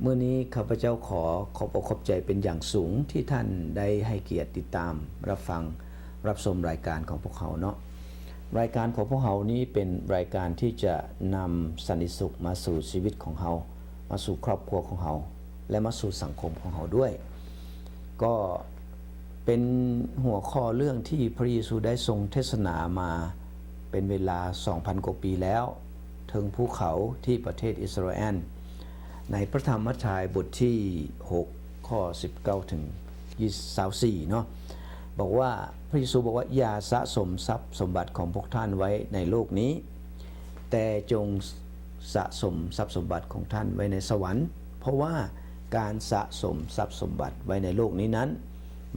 ມື້ນີ້ຂ້າພະເຈົ້າຂໍຂອບອົກຂອບໃຈເປັນຢ່າງສູງທີ່ທ່ານໄດ້ໃຫ້ກຽດຕິດຕາມຮັບຟັງ ຮັບຊົມລາຍການຂອງພວກເຮົາເນາະ. ລາຍການຂອງພວກເຮົານີ້ເປັນລາຍການທີ່ຈະນຳສັນຕິສຸກມາສູ່ຊີວິດຂອງເຮົາ, ມາສູ່ຄອບຄົວຂອງເຮົາ ແລະ ມາສູ່ສັງຄົມຂອງເຮົາດ້ວຍ. ກໍເປັນຫົວຂໍ້ເລື່ອງທີ່ພະເຢຊູໄດ້ຊົງເທດສະໜາມາເປັນເວລາສອງພັນກວ່າປີແລ້ວ ເທິງພູເຂົາທີ່ປະເທດອິດສະຣາແອນ ໃນພະທຳມັດທາຍບົດທີຫົກ ຂໍ້ສິບເກົ້າເຖິງຊາວສີ່ເນາະ ບອກວ່າ ພະເຢຊູບອກວ່າ ຢ່າສະສົມຊັບສົມບັດຂອງພວກທ່ານໄວ້ໃນໂລກນີ້ ແຕ່ຈົ່ງສະສົມຊັບສົມບັດຂອງທ່ານໄວ້ໃນສະຫວັນ, ເພາະວ່າການສະສົມຊັບສົມບັດໄວ້ໃນໂລກນີ້ນັ້ນ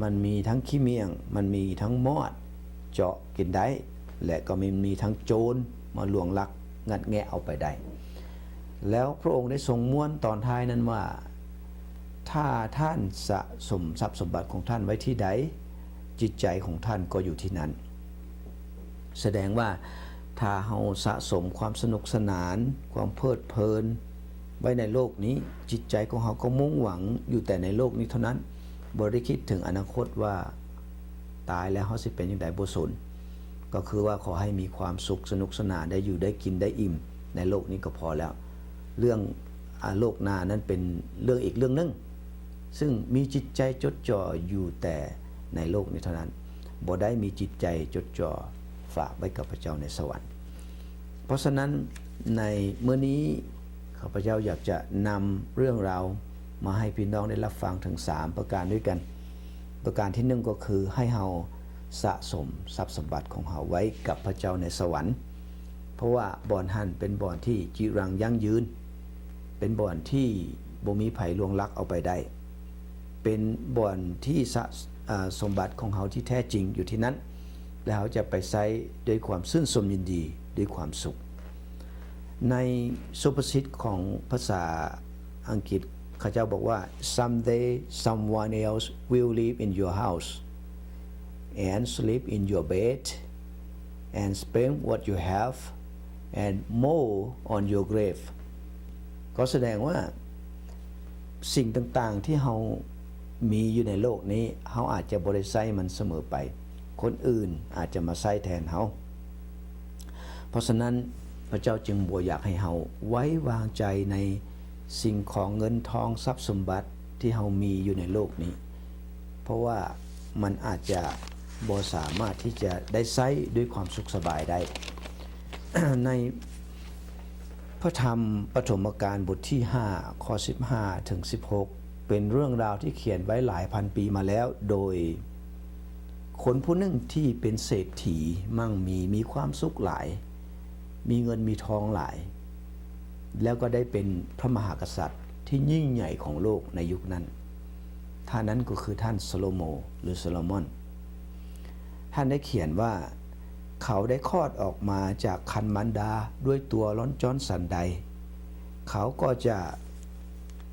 ມັນມີທັງຂີ້ໝ້ຽງ, ມັນມີທັງມອດເຈາະກິນໄດ້ ແລະ ກໍມີ ມີທັງໂຈນມາລ່ວງລັກງັດແງະເອົາໄປໄດ້. ແລ້ວພະອົງໄດ້ຊົງມ້ວນຕອນທ້າຍນັ້ນວ່າ ຖ້າທ່ານສະສົມຊັບສົມບັດຂອງທ່ານໄວ້ທີ່ໃດ, ຈິດໃຈຂອງທ່ານກໍຢູ່ທີ່ນັ້ນ. ສະແດງວ່າ ຖ້າເຮົາສະສົມຄວາມສະໜຸກສະໜານ, ຄວາມເພີດເພີນໄວ້ໃນໂລກນີ້, ຈິດໃຈຂອງເຮົາກໍມຸ່ງຫວັງຢູ່ແຕ່ໃນໂລກນີ້ເທົ່ານັ້ນ, ບໍ່ໄດ້ຄິດເຖິງອະນາຄົດວ່າ ຕາຍແລ້ວເຮົາຊິເປັນຈັ່ງໃດ ບໍ່ສົນ. ກໍຄືວ່າຂໍໃຫ້ມີຄວາມສຸກສະໜຸກສະໜານ, ໄດ້ຢູ່ໄດ້ກິນໄດ້ອີ່ມໃນໂລກນີ້ກໍພໍແລ້ວ. ເລື່ອງ ອາ ໂລກໜ້ານັ້ນເປັນເລື່ອງອີກເລື່ອງໜຶ່ງ, ຊຶ່ງມີຈິດໃຈຈົດຈ່ອຢູ່ແຕ່ໃນໂລກນີ້ເທົ່ານັ້ນ, ບໍ່ໄດ້ມີຈິດໃຈຈົດຈ່ອຝາກໄວ້ກັບພະເຈົ້າໃນສະຫວັນ. ເພາະສະນັ້ນ ໃນມື້ນີ້ ຂ້າພະເຈົ້າຢາກຈະນຳເລື່ອງລາວມາໃຫ້ພີ່ນ້ອງໄດ້ຮັບຟັງເຖິງສາມປະການດ້ວຍກັນ. ປະການທີໜຶ່ງ ກໍຄືໃຫ້ເຮົາສະສົມຊັບສົມບັດຂອງເຮົາໄວ້ກັບພະເຈົ້າໃນສະຫວັນ, ເພາະວ່າບ່ອນຫັ້ນເປັນບ່ອນທີ່ຈີລັງຢັ້ງຢືນ, ເປັນບ່ອນທີ່ບໍ່ມີໃຜລ່ວງລັກເອົາໄປໄດ້, ເປັນບ່ອນທີ່ສະ ອາ ສົມບັດຂອງເຮົາທີ່ແທ້ຈິງຢູ່ທີ່ນັ້ນ ແລະ ເຮົາຈະໄປໃຊ້ດ້ວຍຄວາມຊື່ນຊົມຍິນດີ, ດ້ວຍຄວາມສຸກ. ໃນສຸພາສິດຂອງພາສາອັງກິດ ເຂົາເຈົ້າບອກວ່າ Someday someone else will live in your house and sleep in your bed and spend what you have and mourn on your grave. ກໍສະແດງວ່າ ສິ່ງຕ່າງໆທີ່ເຮົາມີຢູ່ໃນໂລກນີ້ ເຮົາອາດຈະບໍ່ໄດ້ໃຊ້ມັນສະເໝີໄປ, ຄົນອື່ນອາດຈະມາໃຊ້ແທນເຮົາ. ເພາະສະນັ້ນ ພະເຈົ້າຈຶ່ງບໍ່ຢາກໃຫ້ເຮົາໄວ້ວາງໃຈໃນສິ່ງຂອງເງິນທອງຊັບສົມບັດທີ່ເຮົາມີຢູ່ໃນໂລກນີ້, ເພາະວ່າມັນອາດຈະບໍ່ສາມາດທີ່ຈະໄດ້ໃຊ້ດ້ວຍຄວາມສຸກສະບາຍໄດ້. ໃນ ພະທຳປະຖົມມະການບົດທີຫ້າ ຂໍ້ສິບຫ້າເຖິງສິບຫົກ ເປັນເລື່ອງລາວທີ່ຂຽນໄວ້ຫຼາຍພັນປີມາແລ້ວ ໂດຍຄົນຜູ້ໜຶ່ງທີ່ເປັນເສດຖີ ມັ່ງມີ ມີຄວາມສຸກຫຼາຍ, ມີເງິນມີທອງຫຼາຍ ແລ້ວກໍໄດ້ເປັນພະມະຫາກະສັດທີ່ຍິ່ງໃຫຍ່ຂອງໂລກໃນຍຸກນັ້ນ. ທ່ານນັ້ນກໍຄືທ່ານໂຊໂລໂມ ຫຼື ໂຊໂລມອນ. ທ່ານໄດ້ຂຽນວ່າ ເຂົາໄດ້ຄອດອອກມາຈາກຄັນມານດາດ້ວຍຕົວຮ້ອນຈ້ອນສັນໃດ, ເຂົາກໍຈະ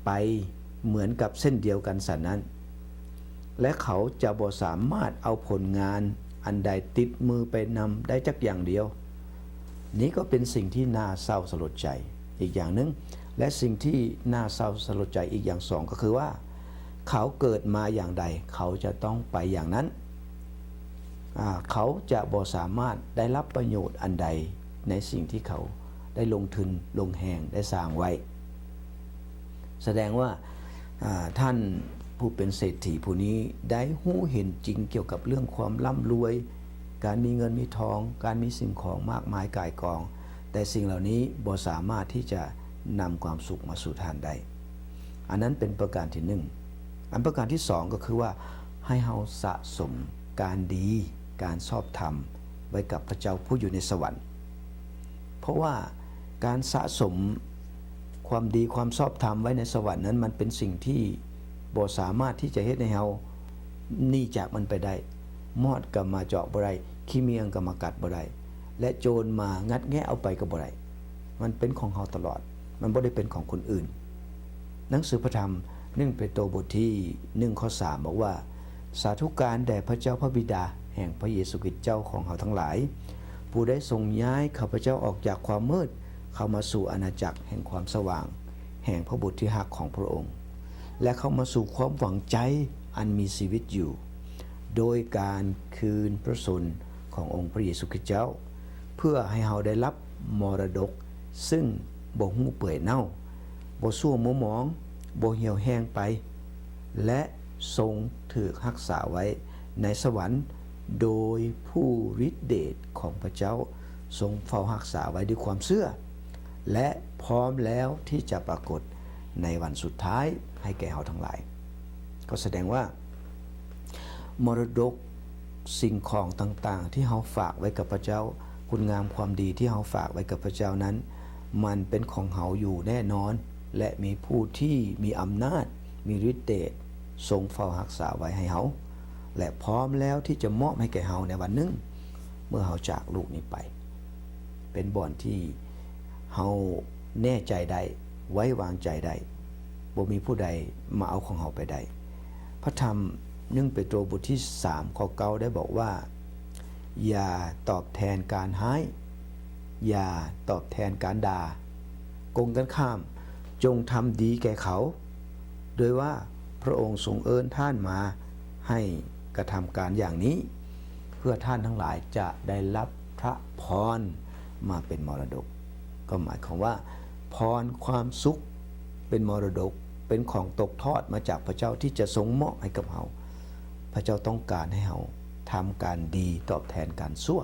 ໄປເໝືອນກັບເຊັ່ນດຽວກັນສັນນັ້ນ, ແລະ ເຂົາຈະບໍ່ສາມາດເອົາຜົນງານອັນໃດຕິດມືໄປນຳໄດ້ຈັກຢ່າງດຽວ. ນີ້ກໍເປັນສິ່ງທີ່ໜ້າເສົ້າສະຫຼົດໃຈອີກຢ່າງໜຶ່ງ, ແລະ ສິ່ງທີ່ໜ້າເສົ້າສະຫຼົດໃຈອີກຢ່າງສອງກໍຄືວ່າ ເຂົາເກີດມາຢ່າງໃດ ເຂົາຈະຕ້ອງໄປຢ່າງນັ້ນ. ອາ ເຂົາຈະບໍ່ສາມາດໄດ້ຮັບປະໂຫຍດອັນໃດໃນສິ່ງທີ່ເຂົາໄດ້ລົງທຶນລົງແຮງໄດ້ສ້າງໄວ້. ສະແດງວ່າ ອາ ທ່ານຜູ້ເປັນເສດຖີຜູ້ນີ້ໄດ້ຮູ້ເຫັນຈິງກ່ຽວກັບເລື່ອງຄວາມລ່ຳລວຍ, ການມີເງິນມີທອງ, ການມີສິ່ງຂອງມາກມາຍກ່າຍກອງ, ແຕ່ສິ່ງເຫຼົ່ານີ້ບໍ່ສາມາດທີ່ຈະນຳຄວາມສຸກມາສູ່ທ່ານໄດ້. ອັນນັ້ນເປັນປະການທີໜຶ່ງ. ອັນປະການທີສອງກໍຄືວ່າ ໃຫ້ເຮົາສະສົມການດີ, ການຊອບທຳໄວ້ກັບພະເຈົ້າຜູ້ຢູ່ໃນສະຫວັນ. ເພາະວ່າການສະສົມຄວາມດີຄວາມຊອບທຳໄວ້ໃນສະຫວັນນັ້ນ ມັນເປັນສິ່ງທີ່ບໍ່ສາມາດທີ່ຈະເຮັດໃຫ້ເຮົາໜີຈາກມັນໄປໄດ້. ມອດກໍມາເຈາະບໍ່ໄດ້, ຂີ້ໝ້ຽງກໍມາກັດບໍ່ໄດ້ ແລະ ໂຈນມາງັດແງະເອົາໄປກໍບໍ່ໄດ້. ມັນເປັນຂອງເຮົາຕະຫຼອດ, ມັນບໍ່ໄດ້ເປັນຂອງຄົນອື່ນ. ໜັງສືພະທຳໜຶ່ງເປໂຕບົດທີໜຶ່ງ ຂໍ້ສາມ ບອກວ່າ ສາທຸການແດ່ພະເຈົ້າພະບິດາແຫ່ງພະເຢຊູຄຣິດເຈົ້າຂອງເຮົາທັງຫຼາຍ, ຜູ້ໄດ້ຊົງຍ້າຍຂ້າພະເຈົ້າອອກຈາກຄວາມມືດເຂົ້າມາສູ່ອານາຈັກແຫ່ງຄວາມສະຫວ່າງ, ແຫ່ງພະບຸດທີ່ຮັກຂອງພະອົງ ແລະ ເຂົ້າມາສູ່ຄວາມຫວັງໃຈອັນມີຊີວິດຢູ່ ໂດຍການຄືນພະຊົນຂອງອົງພະເຢຊູຄຣິດເຈົ້າ ເພື່ອໃຫ້ເຮົາໄດ້ຮັບມໍລະດົກ ຊຶ່ງບໍ່ຮູ້ເປື່ອຍເນົ່າ, ບໍ່ຊົ່ວມົວໝອງ, ບໍ່ຫ່ຽວແຫ້ງໄປ ແລະ ຊົງຖືກຮັກສາໄວ້ໃນສະຫວັນ ໂດຍຜູ້ລິດເດດຂອງພະເຈົ້າຊົງເຝົ້າຮັກສາໄວ້ດ້ວຍຄວາມເຊື່ອ ແລະ ພ້ອມແລ້ວທີ່ຈະປາກົດໃນວັນສຸດທ້າຍໃຫ້ແກ່ເຮົາທັງຫຼາຍ. ກໍສະແດງວ່າ ມໍລະດົກສິ່ງຂອງຕ່າງໆທີ່ເຮົາຝາກໄວ້ກັບພະເຈົ້າ, ຄຸນງາມຄວາມດີທີ່ເຮົາຝາກໄວ້ກັບພະເຈົ້ານັ້ນ ມັນເປັນຂອງເຮົາຢູ່ແນ່ນອນ ແລະ ມີຜູ້ທີ່ມີອຳນາດ, ມີລິດເດດ ຊົງເຝົ້າຮັກສາໄວ້ໃຫ້ເຮົາ ແລະ ພ້ອມແລ້ວທີ່ຈະມອບໃຫ້ແກ່ເຮົາໃນວັນໜຶ່ງ ເມື່ອເຮົາຈາກໂລກນີ້ໄປ. ເປັນບ່ອນທີ່ເຮົາແນ່ໃຈໄດ້, ໄວ້ວາງໃຈໄດ້, ບໍ່ມີຜູ້ໃດມາເອົາຂອງເຮົາໄປໄດ້. ພະທຳໜຶ່ງເປໂຕບົດທີສາມ ຂໍ້ເກົ້າ ໄດ້ບອກວ່າ, ຢ່າຕອບແທນການຮ້າຍ, ຢ່າຕອບແທນການດ່າ, ກົງກັນຂ້າມ, ຈົ່ງທຳດີແກ່ເຂົາ, ໂດຍວ່າພະອົງຊົງເອີ້ນທ່ານມາໃຫ້ກະທຳການຢ່າງນີ້, ເພື່ອທ່ານທັງຫຼາຍຈະໄດ້ຮັບພະພອນມາເປັນມໍລະດົກ. ກໍໝາຍຄວາມວ່າ ພອນຄວາມສຸກເປັນມໍລະດົກ, ເປັນຂອງຕົກທອດມາຈາກພະເຈົ້າທີ່ຈະຊົງມອບໃຫ້ກັບເຮົາ. ພະເຈົ້າຕ້ອງການໃຫ້ເຮົາທຳການດີຕອບແທນການຊົ່ວ,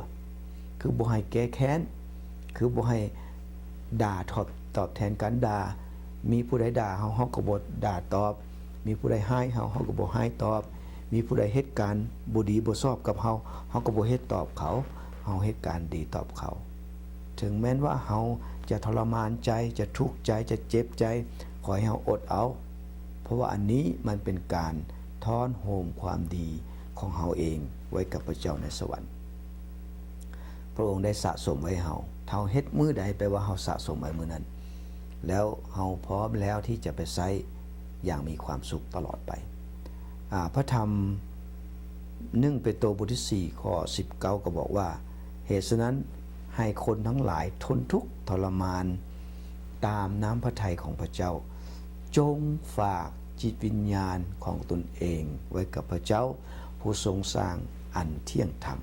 ຄືບໍ່ໃຫ້ແກ້ແຄ້ນ, ຄືບໍ່ໃຫ້ ດ່າຕອບ ຕອບແທນການດ່າ, ມີຜູ້ໃດດ່າເຮົາ ເຮົາກໍບໍ່ດ່າຕອບ, ມີຜູ້ໃດຮ້າຍເຮົາ ເຮົາກໍບໍ່ຮ້າຍຕອບ, ມີຜູ້ໃດເຮັດການບໍ່ດີບໍ່ຊອບກັບເຮົາ ເຮົາກໍບໍ່ເຮັດຕອບເຂົາ, ເຮົາເຮັດການດີຕອບເຂົາ. ເຖິງແມ່ນວ່າເຮົາຈະທໍລະມານໃຈ, ຈະທຸກໃຈ, ຈະເຈັບໃຈ, ຂໍໃຫ້ເຮົາອົດເອົາ, ເພາະວ່າອັນນີ້ມັນເປັນການທ້ອນໂຮມຄວາມດີຂອງເຮົາເອງໄວ້ກັບພະເຈົ້າໃນສະຫວັນ. ພະອົງໄດ້ສະສົມໄວ້ໃຫ້ເຮົາ. ເຮົາເຮັດມື້ໃດ ແປວ່າເຮົາສະສົມໄວ້ມື້ນັ້ນ ແລ້ວເຮົາພ້ອມແລ້ວທີ່ຈະໄປໃຊ້ຢ່າງມີຄວາມສຸກຕະຫຼອດໄປ. ອາ ພະທຳໜຶ່ງເປໂຕບົດທີສີ່ ຂໍ້ສິບເກົ້າ ກໍບອກວ່າ, ເຫດສະນັ້ນ ໃຫ້ຄົນທັງຫຼາຍທົນທຸກທໍລະມານຕາມນ້ຳພະໄທຂອງພະເຈົ້າ, ຈົ່ງຝາກຈິດວິນຍານຂອງຕົນເອງໄວ້ກັບພະເຈົ້າ ຜູ້ຊົງສ້າງອັນທ່ຽງທຳ.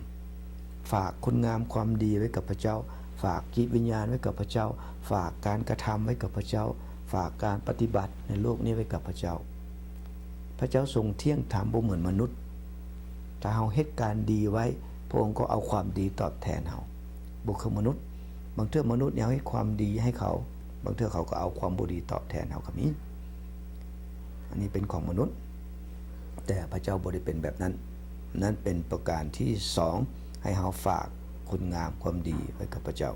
ຝາກຄຸນງາມຄວາມດີໄວ້ກັບພະເຈົ້າ, ຝາກຈິດວິນຍານໄວ້ກັບພະເຈົ້າ, ຝາກການກະທຳໄວ້ກັບພະເຈົ້າ, ຝາກການປະຕິບັດໃນໂລກນີ້ໄວ້ກັບພະເຈົ້າ. ພະເຈົ້າຊົງທ່ຽງທຳ ບໍ່ເໝືອນມະນຸດ. ຖ້າເຮົາເຮັດການດີໄວ້, ພະອົງກໍເອົາຄວາມດີຕອບແທນເຮົາ. ບໍ່ຄືມະນຸດ, ບາງເທື່ອມະນຸດເຮົາເຮັດຄວາມດີໃຫ້ເຂົາ, ບາງເທື່ອເຂົາກໍເອົາຄວາມບໍ່ດີຕອບແທນເຮົາກໍມີ. ອັນນີ້ເປັນຂອງມະນຸດ, ແຕ່ພະເຈົ້າບໍ່ໄດ້ເປັນແບບນັ້ນ. ນັ້ນເປັນປະການທີສອງ ໃຫ້ເຮົາຝາກຄຸນງາມຄວາມດີໄວ້ກັບພະເຈົ້າ.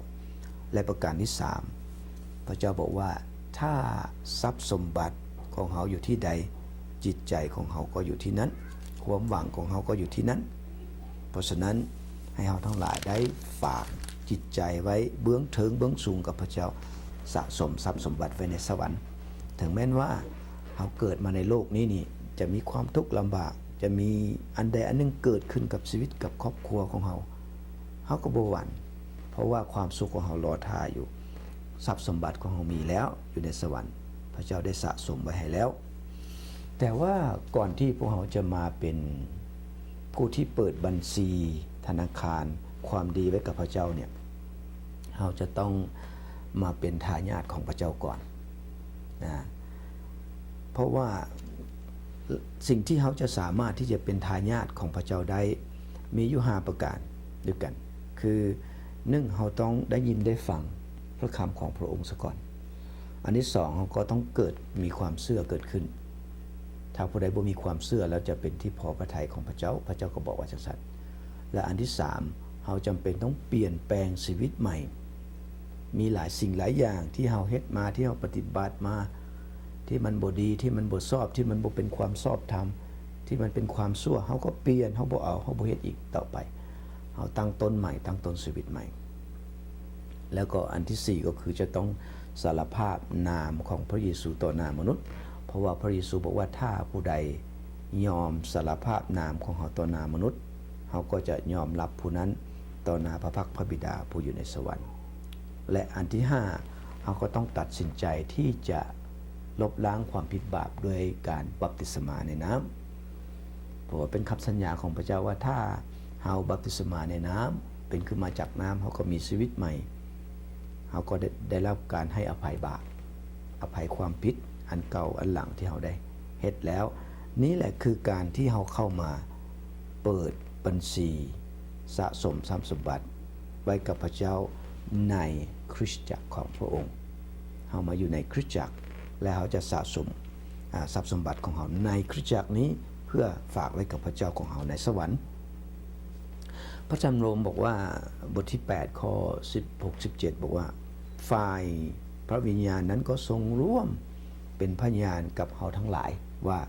ແລະ ປະການທີສາມ ພະເຈົ້າບອກວ່າ, ຖ້າຊັບສົມບັດຂອງເຮົາຢູ່ທີ່ໃດ, ຈິດໃຈຂອງເຮົາກໍຢູ່ທີ່ນັ້ນ, ຄວາມຫວັງຂອງເຮົາກໍຢູ່ທີ່ນັ້ນ. ເພາະສະນັ້ນ, ໃຫ້ເຮົາທັງຫຼາຍໄດ້ຝາກຈິດໃຈໄວ້ເບື້ອງເທິງເບື້ອງສູງກັບພະເຈົ້າ, ສະສົມຊັບສົມບັດໄວ້ໃນສະຫວັນ. ເຖິງແມ່ນວ່າເຮົາເກີດມາໃນໂລກນີ້ນີ້ ຈະມີຄວາມທຸກລຳບາກ, ຈະມີອັນໃດອັນໜຶ່ງເກີດຂຶ້ນກັບຊີວິດ, ກັບຄອບຄົວຂອງເຮົາ, ເຮົາກໍບໍ່ຫວັ່ນ, ເພາະວ່າຄວາມສຸກຂອງເຮົາລໍຖ້າຢູ່. ຊັບສົມບັດຂອງເຮົາມີແລ້ວ, ຢູ່ໃນສະຫວັນ, ພະເຈົ້າໄດ້ສະສົມໄວ້ໃຫ້ແລ້ວ. ແຕ່ວ່າກ່ອນທີ່ພວກເຮົາຈະມາເປັນຜູ້ທີ່ເປີດບັນຊີທະນາຄານຄວາມດີໄວ້ກັບພະເຈົ້າເນ່ຍ, ເຮົາຈະຕ້ອງມາເປັນທາຍາດຂອງພະເຈົ້າກ່ອນນະ. ເພາະວ່າສິ່ງທີ່ເຮົາຈະສາມາດທີ່ຈະເປັນທາຍາດຂອງພະເຈົ້າໄດ້ ມີຢູ່ຫ້າປະການດ້ວຍກັນ. ຄື ໜຶ່ງ ເຮົາຕ້ອງໄດ້ຍິນໄດ້ຟັງພະຄຳຂອງພະອົງສາກ່ອນ. ອັນທີສອງ ເຮົາກໍຕ້ອງເກີດ ມີຄວາມເຊື່ອເກີດຂຶ້ນ. ຖ້າຜູ້ໃດບໍ່ມີຄວາມເຊື່ອ ແລ້ວຈະເປັນທີ່ພໍພະໄທຂອງພະເຈົ້າ, ພະເຈົ້າກໍບອກວ່າຈັ່ງຊັ້ນ. ແລະ ອັນທີສາມ ເຮົາຈຳເປັນຕ້ອງປ່ຽນແປງຊີວິດໃໝ່. ມີຫຼາຍສິ່ງຫຼາຍຢ່າງທີ່ເຮົາເຮັດມາ, ທີ່ເຮົາປະຕິບັດມາ, ທີ່ມັນບໍ່ດີ, ທີ່ມັນບໍ່ຊອບ, ທີ່ມັນບໍ່ເປັນຄວາມຊອບທຳ, ທີ່ມັນເປັນຄວາມຊົ່ວ, ເຮົາກໍປ່ຽນ, ເຮົາບໍ່ເອົາ, ເຮົາບໍ່ເຮັດອີກຕໍ່ໄປ. ເຮົາຕັ້ງຕົ້ນໃໝ່, ຕັ້ງຕົ້ນຊີວິດໃໝ່. ແລ້ວກໍອັນທີສີ່ ກໍຄືຈະຕ້ອງສາລະພາບນາມຂອງພະເຢຊູຕໍ່ໜ້າມະນຸດ, ເພາະວ່າພະເຢຊູບອກວ່າ ຖ້າຜູ້ໃດຍອມສາລະພາບນາມຂອງເຮົາຕໍ່ໜ້າມະນຸດ, ເຮົາກໍຈະຍອມຮັບຜູ້ນັ້ນຕໍ່ໜ້າພະພັກພະບິດາຜູ້ຢູ່ໃນສະຫວັນ. ແລະ ອັນທີຫ້າ ເຮົາກໍຕ້ອງຕັດສິນໃຈທີ່ຈະ ລົບລ້າງຄວາມຜິດບາບດ້ວຍການບັບຕິສະມາໃນນ້ຳ. ເພາະວ່າເປັນຄຳສັນຍາຂອງພະເຈົ້າວ່າ ຖ້າເຮົາບັບຕິສະມາໃນນ້ຳ ເປັນຂຶ້ນມາຈາກນ້ຳ ເຮົາກໍມີຊີວິດໃໝ່, ເຮົາກໍໄດ້ ໄດ້ຮັບການໃຫ້ອະໄພບາບ, ອະໄພຄວາມຜິດອັນເກົ່າອັນຫຼັງທີ່ເຮົາໄດ້ເຮັດແລ້ວ. ນີ້ແຫຼະຄືການທີ່ເຮົາເຂົ້າມາເປີດບັນຊີສະສົມຊັບສົມບັດໄວ້ກັບພະເຈົ້າໃນຄຣິສຕະຈັກຂອງພະອົງ. ເຮົາມາຢູ່ໃນຄຣິສຕະຈັກ ແລະ ເຮົາຈະສະສົມ ອາ ຊັບສົມບັດຂອງເຮົາໃນຄຣິສຕະຈັກນີ້ ເພື່ອຝາກໄວ້ກັບພະເຈົ້າຂອງເຮົາໃນສະຫວັນ. ພະທຳໂລມບອກວ່າ ບົດທີແປດ ຂໍ້ສິບຫົກ ສິບເຈັດ ບອກວ່າ ຝ່າຍພະວິນຍານນັ້ນກໍຊົງຮ່ວມເປັນພະຍານກັບເຮົາທັງຫຼາຍວ່າ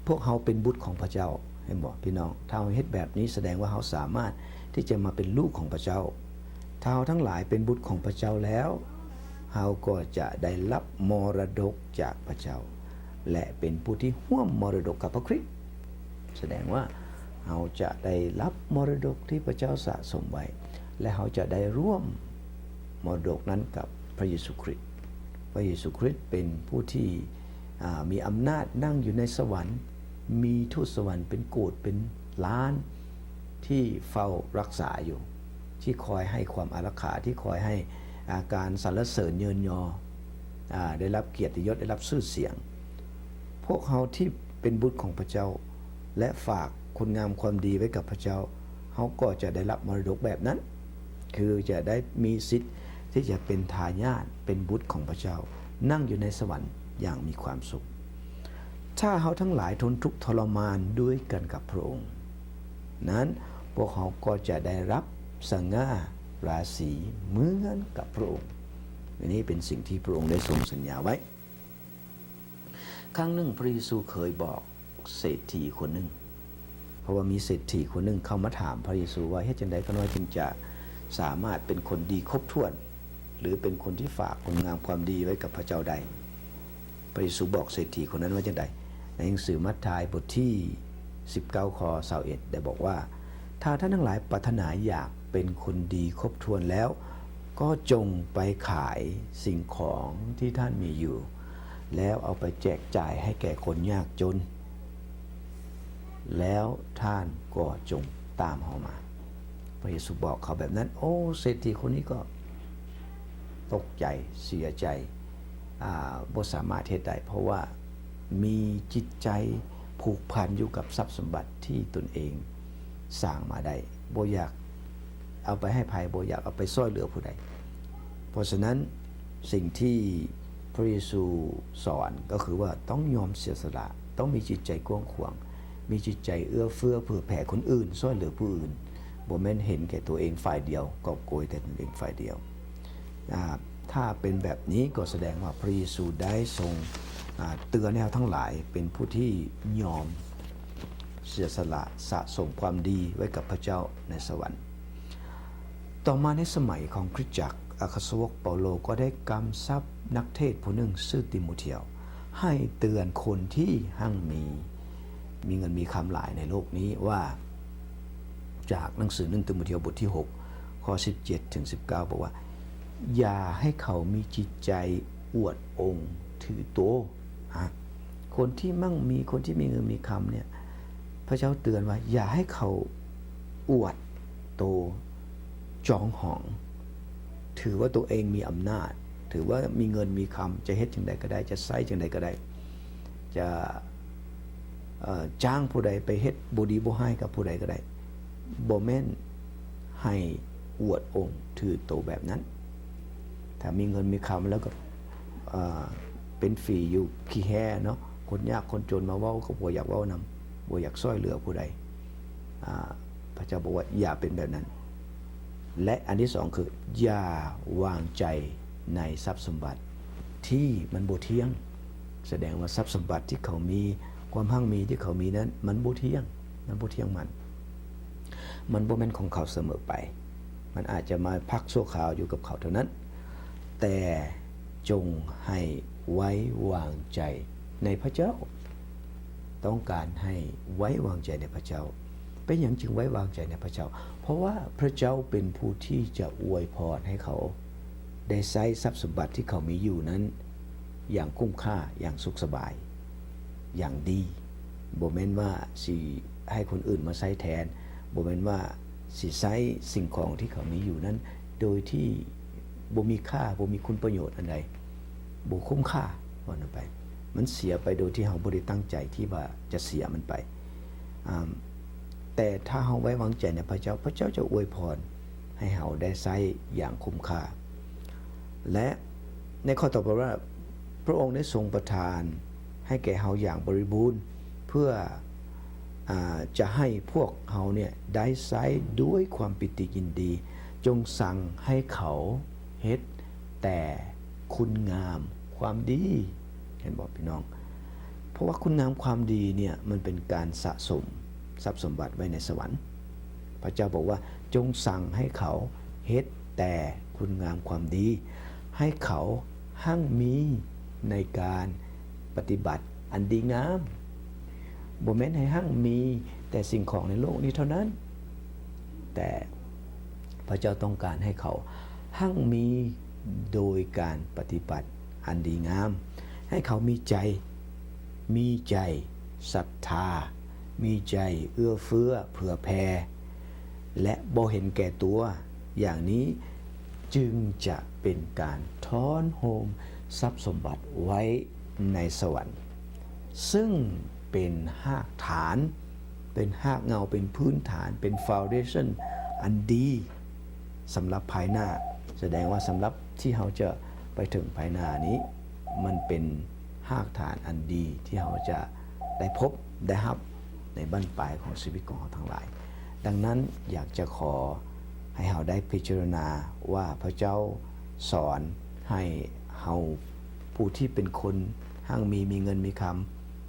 ພວກເຮົາເປັນບຸດຂອງພະເຈົ້າ. ເຫັນບໍ່ພີ່ນ້ອງ? ຖ້າເຮົາເຮັດແບບນີ້ ສະແດງວ່າເຮົາສາມາດທີ່ຈະມາເປັນລູກຂອງພະເຈົ້າ. ຖ້າເຮົາທັງຫຼາຍເປັນບຸດຂອງພະເຈົ້າແລ້ວ ເຮົາກໍຈະໄດ້ຮັບມໍລະດົກຈາກພະເຈົ້າ ແລະ ເປັນຜູ້ທີ່ຮ່ວມມໍລະດົກກັບພະຄຣິດ. ສະແດງວ່າເຮົາຈະໄດ້ຮັບມໍລະດົກທີ່ພະເຈົ້າສະສົມໄວ້ ແລະ ເຮົາຈະໄດ້ຮ່ວມມໍລະດົກນັ້ນກັບພະເຢຊູຄຣິດ. ພະເຢຊູຄຣິດເປັນຜູ້ທີ່ ອາ ມີອຳນາດນັ່ງຢູ່ໃນສະຫວັນ, ມີທູດສະຫວັນເປັນໂກດເປັນລ້ານ ທີ່ເຝົ້າຮັກສາຢູ່, ທີ່ຄອຍໃຫ້ຄວາມອາລັກຂາ, ທີ່ຄອຍໃຫ້ ອາ ການສັນລະເສີນເຍີນຍໍ, ອາ ໄດ້ຮັບກຽດຕິຍົດ, ໄດ້ຮັບຊື່ສຽງ. ພວກເຮົາທີ່ເປັນບຸດຂອງພະເຈົ້າ ແລະ ຝາກຄຸນງາມຄວາມດີໄວ້ກັບພະເຈົ້າ, ເຮົາກໍຈະໄດ້ຮັບມໍລະດົກແບບນັ້ນ, ຄືຈະໄດ້ມີສິດທີ່ຈະເປັນທາຍາດ, ເປັນບຸດຂອງພະເຈົ້າ, ນັ່ງຢູ່ໃນສະຫວັນຢ່າງມີຄວາມສຸກ. ຖ້າເຮົາທັງຫຼາຍທົນທຸກທໍລະມານດ້ວຍກັນກັບພະອົງນັ້ນ, ພວກເຮົາກໍຈະໄດ້ຮັບສະຫງ່າລາສີເໝືອນກັບພະອົງ. ອັນນີ້ເປັນສິ່ງທີ່ພະອົງໄດ້ຊົງສັນຍາໄວ້. ຄັ້ງໜຶ່ງພະເຢຊູເຄີຍບອກເສດຖີຄົນໜຶ່ງ, ເພາະວ່າມີເສດຖີຄົນໜຶ່ງເຂົ້າມາຖາມພະເຢຊູວ່າ ເຮັດຈັ່ງໃດຂ້ານ້ອຍຈຶ່ງຈະສາມາດເປັນຄົນດີຄົບຖ້ວນ ຫຼື ເປັນຄົນທີ່ຝາກຄຸນງາມຄວາມດີໄວ້ກັບພະເຈົ້າໄດ້? ພະເຢຊູບອກເສດຖີຄົນນັ້ນວ່າຈັ່ງໃດ? ໃນໜັງສືມັດທາຍບົດທີສິບເກົ້າ ຂໍ້ຊາວເອັດ ໄດ້ບອກວ່າ ຖ້າທ່ານທັງຫຼາຍປາດຖະໜາຢາກເປັນຄົນດີຄົບຖ້ວນແລ້ວ, ກໍຈົ່ງໄປຂາຍສິ່ງຂອງທີ່ທ່ານມີຢູ່ ແລ້ວເອົາໄປແຈກຈ່າຍໃຫ້ແກ່ຄົນຍາກຈົນ, ແລ້ວທ່ານກໍຈົ່ງຕາມເຮົາມາ. ພະເຢຊູບອກເຂົາແບບນັ້ນ. ໂອ້ ເສດຖີຄົນນີ້ກໍຕົກໃຈ, ເສຍໃຈ, ອາ, ບໍ່ສາມາດເຮັດໄດ້, ເພາະວ່າມີຈິດໃຈຜູກພັນຢູ່ກັບຊັບສົມບັດທີ່ຕົນເອງສ້າງມາໄດ້, ບໍ່ຢາກເອົາໄປໃຫ້ໃຜ, ບໍ່ຢາກເອົາໄປຊ່ວຍເຫຼືອຜູ້ໃດ. ເພາະສະນັ້ນ, ສິ່ງທີ່ພະເຢຊູສອນກໍຄືວ່າຕ້ອງຍອມເສຍສະຫຼະ, ຕ້ອງມີຈິດໃຈກວ້າງຂວາງ, ມີຈິດໃຈເອື້ອເຟື້ອເຜື່ອແຜ່ຄົນອື່ນ, ຊ່ວຍເຫຼືອຜູ້ອື່ນ, ບໍ່ແມ່ນເຫັນແກ່ຕົວເອງຝ່າຍດຽວ, ກອບໂກຍແຕ່ຕົນເອງຝ່າຍດຽວ. ອາ, ຖ້າເປັນແບບນີ້ກໍສະແດງວ່າພະເຢຊູໄດ້ຊົງ, ອາ, ເຕືອນໃຫ້ເຮົາທັງຫຼາຍເປັນຜູ້ທີ່ຍອມເສຍສະຫຼະສະສົມຄວາມດີໄວ້ກັບພະເຈົ້າໃນສະຫວັນ. ຕໍ່ມາໃນສະໄໝຂອງຄຣິສຕະຈັກ, ອັກຄະສາວົກເປົາໂລກໍໄດ້ກຳຊັບນັກເທດຜູ້ໜຶ່ງຊື່ຕີໂມທຽວ ໃຫ້ເຕືອນຄົນທີ່ຮັ່ງມີ, ມີເງິນມີຄຳຫຼາຍໃນໂລກນີ້ວ່າ, ຈາກໜັງສືໜຶ່ງຕີໂມທຽວບົດທີຫົກ ຂໍ້ສິບເຈັດເຖິງສິບເກົ້າ ບອກວ່າ, ຢ່າໃຫ້ເຂົາມີຈິດໃຈອວດອົງຖືໂຕ. ອາ, ຄົນທີ່ໝັ່ງມີ, ຄົນທີ່ມີເງິນມີຄຳເນຍ, ພະເຈົ້າເຕືອນວ່າ ຢ່າໃຫ້ເຂົາອວດໂຕ, ຈອງຫອງ, ຖືວ່າຕົວເອງມີອຳນາດ, ຖືວ່າມີເງິນມີຄຳ, ຈະເຮັດຈັ່ງໃດກໍໄດ້, ຈະໃຊ້ຈັ່ງໃດກໍໄດ້, ຈະ, ເອີ, ຈ້າງຜູ້ໃດໄປເຮັດບໍ່ດີບໍ່ຮ້າຍກັບຜູ້ໃດກໍໄດ້, ບໍ່ແມ່ນໃຫ້ອວດອົງຖືໂຕແບບນັ້ນ. ຖ້າມີເງິນມີຄຳແລ້ວກໍ, ເອີ, ເປັນຝີຢູ່ຂີ້ແຮ້ເນາະ, ຄົນຍາກຄົນຈົນມາເວົ້າກໍບໍ່ຢາກເວົ້ານຳ, ບໍ່ຢາກຊ່ວຍເຫຼືອຜູ້ໃດ. ອາ, ພະເຈົ້າບອກວ່າຢ່າເປັນແບບນັ້ນ. ແລະ ອັນທີສອງຄື ຢ່າວາງໃຈໃນຊັບສົມບັດທີ່ມັນບໍ່ທ່ຽງ. ສະແດງວ່າຊັບສົມບັດທີ່ເຂົາມີ, ຄວາມຮັ່ງມີທີ່ເຂົາມີນັ້ນ ມັນບໍ່ທ່ຽງ, ມັນບໍ່ທ່ຽງໝັ້ນ. ມັນບໍ່ແມ່ນຂອງເຂົາສະເໝີໄປ. ມັນອາດຈະມາພັກຊົ່ວຄາວຢູ່ກັບເຂົາເທົ່ານັ້ນ. ແຕ່ຈົ່ງໃຫ້ໄວ້ວາງໃຈໃນພະເຈົ້າ. ຕ້ອງການໃຫ້ໄວ້ວາງໃຈໃນພະເຈົ້າ. ເປັນຫຍັງຈຶ່ງໄວ້ວາງໃຈໃນພະເຈົ້າ? ເພາະວ່າພະເຈົ້າເປັນຜູ້ທີ່ຈະອວຍພອນໃຫ້ເຂົາໄດ້ໃຊ້ຊັບສົມບັດທີ່ເຂົາມີຢູ່ນັ້ນ ຢ່າງຄຸ້ມຄ່າ ຢ່າງສຸກສະບາຍ ຢ່າງດີ. ບໍ່ແມ່ນວ່າຊິໃຫ້ຄົນອື່ນມາໃຊ້ແທນ, ບໍ່ແມ່ນວ່າຊິໃຊ້ສິ່ງຂອງທີ່ເຂົາມີຢູ່ນັ້ນໂດຍທີ່ບໍ່ມີຄ່າ, ບໍ່ມີຄຸນປະໂຫຍດອັນໃດ, ບໍ່ຄຸ້ມຄ່າ, ວ່ານັ້ນໄປ. ມັນເສຍໄປໂດຍທີ່ເຮົາບໍ່ໄດ້ຕັ້ງໃຈທີ່ວ່າຈະເສຍມັນໄປ. ອາ ແຕ່ຖ້າເຮົາໄວ້ວາງໃຈໃນພະເຈົ້າ, ພະເຈົ້າຈະອວຍພອນໃຫ້ເຮົາໄດ້ໃຊ້ຢ່າງຄຸ້ມຄ່າ. ແລະ ໃນຂໍ້ຕໍ່ໄປວ່າ ພະອົງໄດ້ຊົງປະທານໃຫ້ແກ່ເຮົາຢ່າງບໍລິບູນ ເພື່ອ ອາ ຈະໃຫ້ພວກເຮົາເນຍໄດ້ໃຊ້ດ້ວຍຄວາມປີຕິຍິນດີ. ຈົ່ງສັ່ງໃຫ້ເຂົາເຮັດແຕ່ຄຸນງາມຄວາມດີ. ເຫັນບໍ່ພີ່ນ້ອງ? ເພາະວ່າຄຸນງາມຄວາມດີເນຍ ມັນເປັນການສະສົມຊັບສົມບັດໄວ້ໃນສະຫວັນ. ພະເຈົ້າບອກວ່າ ຈົ່ງສັ່ງໃຫ້ເຂົາເຮັດແຕ່ຄຸນງາມຄວາມດີ, ໃຫ້ເຂົາຮັ່ງມີໃນການປະຕິບັດອັນດີງາມ. ບໍ່ແມ່ນໃຫ້ຮັ່ງມີແຕ່ສິ່ງຂອງໃນໂລກນີ້ເທົ່ານັ້ນ, ແຕ່ພະເຈົ້າຕ້ອງການໃຫ້ເຂົາຮັ່ງມີໂດຍການປະຕິບັດອັນດີງາມ, ໃຫ້ເຂົາມີໃຈ ມີໃຈສັດທາ, ມີໃຈເອື້ອເຟື້ອເຜື່ອແຜ່ ແລະ ບໍ່ເຫັນແກ່ຕົວ. ຢ່າງນີ້ຈຶ່ງຈະເປັນການທ້ອນໂຮມຊັບສົມບັດໄວ້ໃນສະຫວັນ, ເຊິ່ງເປັນຮາກຖານ, ເປັນຮາກເຫງົ້າ, ເປັນພື້ນຖານ, ເປັນ foundation ອັນດີສຳລັບພາຍໜ້າ. ສະແດງວ່າສຳລັບທີ່ເຮົາຈະໄປເຖິງພາຍໜ້ານີ້ ມັນເປັນຮາກຖານອັນດີທີ່ເຮົາຈະໄດ້ພົບໄດ້ຮັບໃນບັ້ນປາຍຂອງຊີວິດຂອງເຮົາທັງຫຼາຍ. ດັ່ງນັ້ນ ຢາກຈະຂໍໃຫ້ເຮົາໄດ້ພິຈາລະນາວ່າ ພະເຈົ້າສອນໃຫ້ເຮົາ ຜູ້ທີ່ເປັນຄົນຮັ່ງມີ, ມີເງິນມີຄຳ,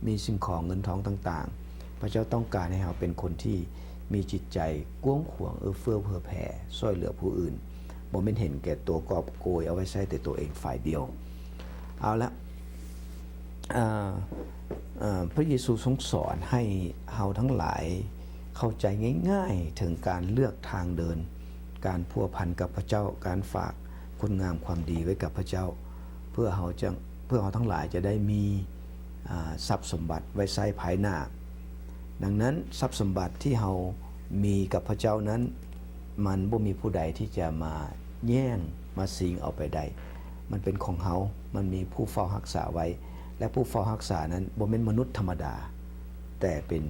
ມີສິ່ງຂອງເງິນທອງຕ່າງໆ, ພະເຈົ້າຕ້ອງການໃຫ້ເຮົາເປັນຄົນທີ່ມີຈິດໃຈກວ້າງຂວາງ, ເອື້ອເຟື້ອເຜື່ອແຜ່, ຊ່ວຍເຫຼືອຜູ້ອື່ນ, ບໍ່ແມ່ນເຫັນແກ່ຕົວ, ກອບໂກຍເອົາໄວ້ໃຊ້ແຕ່ຕົວເອງຝ່າຍດຽວ. ເອົາລະ, ເອີ ເອີ ພະເຢຊູຊົງສອນໃຫ້ເຮົາທັງຫຼາຍເຂົ້າໃຈງ່າຍໆເຖິງການເລືອກທາງເດີນ, ການພົວພັນກັບພະເຈົ້າ, ການຝາກຄຸນງາມຄວາມດີໄວ້ກັບພະເຈົ້າ, ເພື່ອເຮົາຈະ, ເພື່ອເຮົາທັງຫຼາຍຈະໄດ້ມີ ອາ ຊັບສົມບັດໄວ້ໃຊ້ພາຍໜ້າ. ດັ່ງນັ້ນ, ຊັບສົມບັດທີ່ເຮົາມີກັບພະເຈົ້ານັ້ນ, ມັນບໍ່ມີຜູ້ໃດທີ່ຈະມາແຍ່ງ, ມາຊິງເອົາໄປໄດ້. ມັນເປັນຂອງເຮົາ, ມັນມີຜູ້ເຝົ້າຮັກສາໄວ້, ແລະ ຜູ້ເຝົ້າຮັກສານັ້ນບໍ່ແມ່ນມະນຸດທຳມະດາ, ແຕ່ເປັນ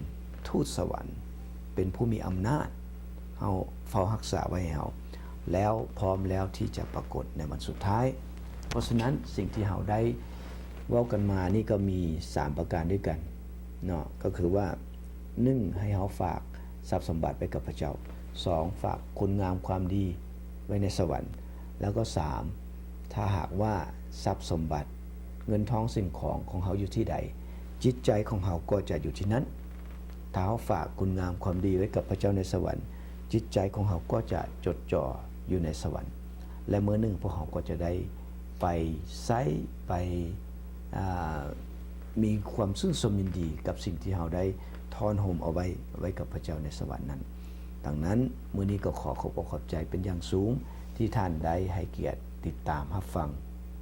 ທູດສະຫວັນ, ເປັນຜູ້ມີອຳນາດ. ເຮົາເຝົ້າຮັກສາໄວ້ໃຫ້ເຮົາ ແລ້ວພ້ອມແລ້ວທີ່ຈະປາກົດໃນວັນສຸດທ້າຍ. ເພາະສະນັ້ນ, ສິ່ງທີ່ເຮົາໄດ້ເວົ້າກັນມານີ້ກໍມີສາມປະການດ້ວຍກັນເນາະ, ກໍຄືວ່າ ໜຶ່ງ ໃຫ້ເຮົາຝາກຊັບສົມບັດໄວ້ກັບພະເຈົ້າ, ສອງ ຝາກຄຸນງາມຄວາມດີໄວ້ໃນສະຫວັນ, ແລ້ວກໍ ສາມ ຖ້າຫາກວ່າຊັບສົມບັດ ເງິນທອງສິ່ງຂອງຂອງເຮົາຢູ່ທີ່ໃດ, ຈິດໃຈຂອງເຮົາກໍຈະຢູ່ທີ່ນັ້ນ. ຖ້າເຮົາຝາກຄຸນງາມຄວາມດີໄວ້ກັບພະເຈົ້າໃນສະຫວັນ, ຈິດໃຈຂອງເຮົາກໍຈະຈົດຈ່ອຢູ່ໃນສະຫວັນ, ແລະ ມື້ໜຶ່ງພວກເຮົາກໍຈະໄດ້ໄປໃຊ້, ໄປ ອາ ມີຄວາມຊື່ນຊົມຍິນດີກັບສິ່ງທີ່ເຮົາໄດ້ທ້ອນໂຮມເອົາໄວ້, ໄວ້ກັບພະເຈົ້າໃນສະຫວັນນັ້ນ. ດັ່ງນັ້ນ, ມື້ນີ້ກໍຂໍຂອບອົກຂອບໃຈເປັນຢ່າງສູງ ທີ່ທ່ານໄດ້ໃຫ້ກຽດຕິດຕາມຮັບຟັງ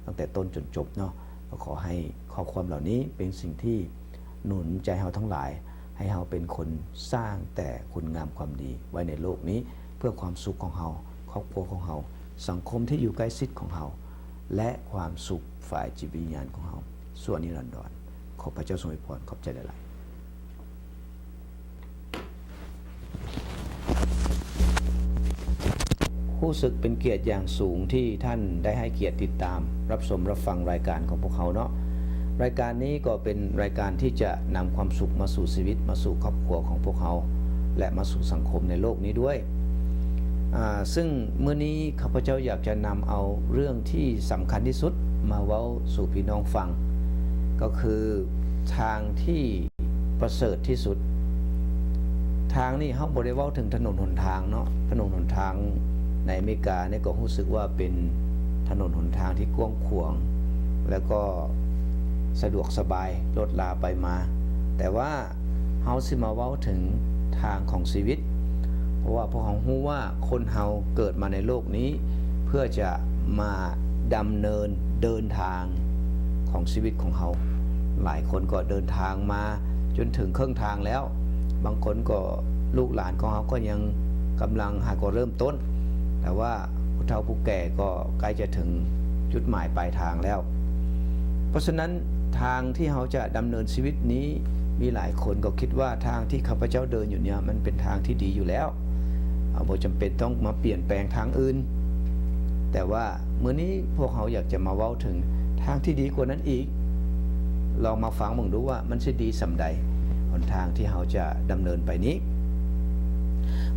ຕັ້ງແຕ່ຕົ້ນຈົນຈົບເນາະ. ກໍຂໍໃຫ້ຂໍ້ຄວາມເຫຼົ່ານີ້ເປັນສິ່ງທີ່ໜູນໃຈເຮົາທັງຫຼາຍ ໃຫ້ເຮົາເປັນຄົນສ້າງແຕ່ຄຸນງາມຄວາມດີໄວ້ໃນໂລກນີ້ ເພື່ອຄວາມສຸກຂອງເຮົາ, ຄອບຄົວຂອງເຮົາ, ສັງຄົມທີ່ຢູ່ໃກ້ຊິດຂອງເຮົາ ແລະ ຄວາມສຸກຝ່າຍຈິດວິນຍານຂອງເຮົາຊົ່ວນິລັນດອນ. ຂໍພະເຈົ້າຊົງອວຍພອນ. ຂອບໃຈຫຼາຍໆ. ຮູ້ສຶກເປັນກຽດຢ່າງສູງທີ່ທ່ານໄດ້ໃຫ້ກຽດຕິດຕາມ ຮັບຊົມ ຮັບຟັງລາຍການຂອງພວກເຮົາເນາະ. ລາຍການນີ້ກໍເປັນລາຍການທີ່ຈະນຳຄວາມສຸກມາສູ່ຊີວິດ, ມາສູ່ຄອບຄົວຂອງພວກເຮົາ ແລະ ມາສູ່ສັງຄົມໃນໂລກນີ້ດ້ວຍ. ອາ, ຊຶ່ງມື້ນີ້ຂ້າພະເຈົ້າຢາກຈະນຳເອົາເລື່ອງທີ່ສຳຄັນທີ່ສຸດມາເວົ້າສູ່ພີ່ນ້ອງຟັງ, ກໍຄືທາງທີ່ປະເສີດທີ່ສຸດ. ທາງນີ້ເຮົາບໍ່ໄດ້ເວົ້າເຖິງຖະໜົນຫົນທາງເນາະ, ຖະໜົນຫົນທາງໃນອາເມລິການີ້ກໍຮູ້ສຶກວ່າເປັນຖະໜົນຫົນທາງທີ່ກວ້າງຂວາງ ແລ້ວກໍສະດວກສະບາຍ, ລົດລາໄປມາ. ແຕ່ວ່າ ເຮົາຊິມາເວົ້າເຖິງທາງຂອງຊີວິດ, ເພາະວ່າພວກເຮົາຮູ້ວ່າຄົນເຮົາເກີດມາໃນໂລກນີ້ ເພື່ອຈະມາດຳເນີນເດີນທາງ ຂອງຊີວິດຂອງເຮົາ. ຫຼາຍຄົນກໍເດີນທາງມາຈົນເຖິງເຄິ່ງທາງແລ້ວ, ບາງຄົນກໍ ລູກຫຼານຂອງເຮົາກໍຍັງກຳລັງຫາກໍເລີ່ມຕົ້ນ, ແຕ່ວ່າຜູ້ເຖົ້າຜູ້ແກ່ກໍໃກ້ຈະເຖິງຈຸດໝາຍປາຍທາງແລ້ວ. ເພາະສະນັ້ນ ທາງທີ່ເຮົາຈະດຳເນີນຊີວິດນີ້, ມີຫຼາຍຄົນກໍຄິດວ່າທາງທີ່ຂ້າພະເຈົ້າເດີນຢູ່ເນີ້ຍ ມັນເປັນທາງທີ່ດີຢູ່ແລ້ວ, ເຮົາບໍ່ຈຳເປັນຕ້ອງມາປ່ຽນແປງທາງອື່ນ. ແຕ່ວ່າມື້ນີ້ພວກເຮົາຢາກຈະມາເວົ້າເຖິງທາງທີ່ດີກວ່ານັ້ນອີກ. ລອງມາຟັງເບິ່ງດູວ່າມັນຊິດີສ່ຳໃດ ຫົນທາງທີ່ເຮົາຈະດຳເນີນໄປນີ້.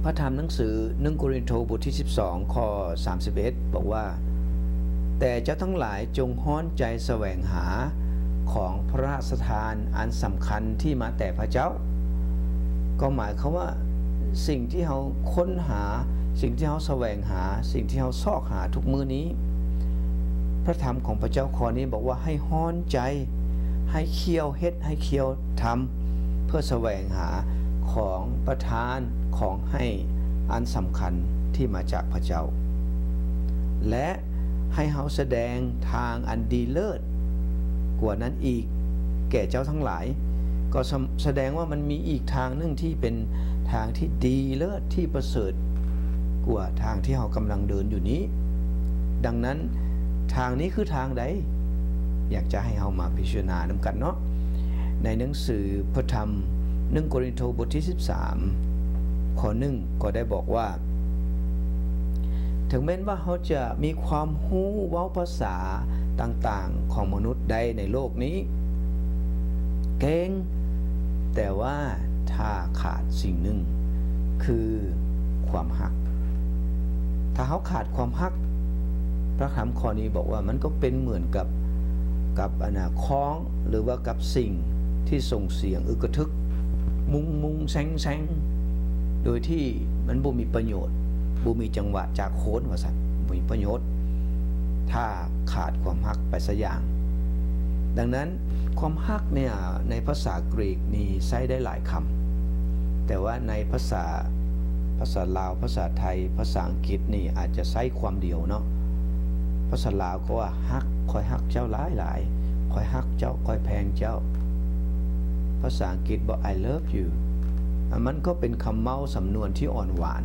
ພະທຳໜັງສືໜຶ່ງໂກລິນໂທ ບົດທີສິບສອງ ຂໍ້ສາມສິບເອັດ ບອກວ່າ, ແຕ່ເຈົ້າທັງຫຼາຍຈົ່ງຮ້ອນໃຈສະແຫວງຫາຂອງພະລາຊະທານອັນສຳຄັນທີ່ມາແຕ່ພະເຈົ້າ. ກໍໝາຍຄວາມວ່າ ສິ່ງທີ່ເຮົາຄົ້ນຫາ, ສິ່ງທີ່ເຮົາສະແຫວງຫາ, ສິ່ງທີ່ເຮົາຊອກຫາທຸກມື້ນີ້, ພະທຳຂອງພະເຈົ້າຂໍ້ນີ້ບອກວ່າໃຫ້ຮ້ອນໃຈ, ໃຫ້ຂ່ຽວເຮັດ, ໃຫ້ຂ່ຽວທຳ ເພື່ອສະແຫວງຫາຂອງປະທານ, ຂອງໃຫ້ອັນສຳຄັນທີ່ມາຈາກພະເຈົ້າ ແລະ ໃຫ້ເຮົາສະແດງທາງອັນດີເລີດກວ່ານັ້ນອີກແກ່ເຈົ້າທັງຫຼາຍ. ກໍສະ ສະແດງວ່າມັນມີອີກທາງໜຶ່ງທີ່ເປັນທາງທີ່ດີເລີດ, ທີ່ປະເສີດກວ່າທາງທີ່ເຮົາກຳລັງເດີນຢູ່ນີ້. ດັ່ງນັ້ນ ທາງນີ້ຄືທາງໃດ? ຢາກຈະໃຫ້ເຮົາມາພິຈາລະນານຳກັນເນາະ. ໃນໜັງສືພະທຳໜຶ່ງໂກລິນໂທ ບົດທີສິບສາມ ຂໍ້ໜຶ່ງ ກໍໄດ້ບອກວ່າ, ເຖິງແມ່ນວ່າເຮົາຈະມີຄວາມຮູ້ເວົ້າພາສາຕ່າງໆຂອງມະນຸດໄດ້ໃນໂລກນີ້ເກັ່ງ, ແຕ່ວ່າຖ້າຂາດສິ່ງໜຶ່ງ ຄືຄວາມຮັກ. ຖ້າເຮົາຂາດຄວາມຮັກ, ພະທຳຂໍ້ນີ້ບອກວ່າມັນກໍເປັນເໝືອນກັບ ກັບອັນນ່າ ຄ້ອງ ຫຼືວ່າກັບສິ່ງທີ່ສົ່ງສຽງອຶກກະທຶກ ມຸງມຸງແຊງແຊງ ໂດຍທີ່ມັນບໍ່ມີປະໂຫຍດ, ບໍ່ມີຈັງຫວະຈາກໂຄນວ່າຊັ້ນ, ບໍ່ມີປະໂຫຍດ ຖ້າຂາດຄວາມຮັກໄປຊະຢ່າງ. ດັ່ງນັ້ນ ຄວາມຮັກເນ່ຍ ໃນພາສາກຣີກນີ້ໃຊ້ໄດ້ຫຼາຍຄຳ, ແຕ່ວ່າໃນພາສາ ພາສາລາວ, ພາສາໄທ, ພາສາອັງກິດນີ້ອາດຈະໃຊ້ຄວາມດຽວເນາະ. ພາສາລາວກໍວ່າ ຮັກ, ຂ້ອຍຮັກເຈົ້າຫຼາຍໆ, ຂ້ອຍຮັກເຈົ້າ, ຂ້ອຍແພງເຈົ້າ. ພາສາອັງກິດບອກ I love you. ອາ ມັນກໍເປັນຄຳເວົ້າສຳນວນທີ່ອ່ອນຫວານ,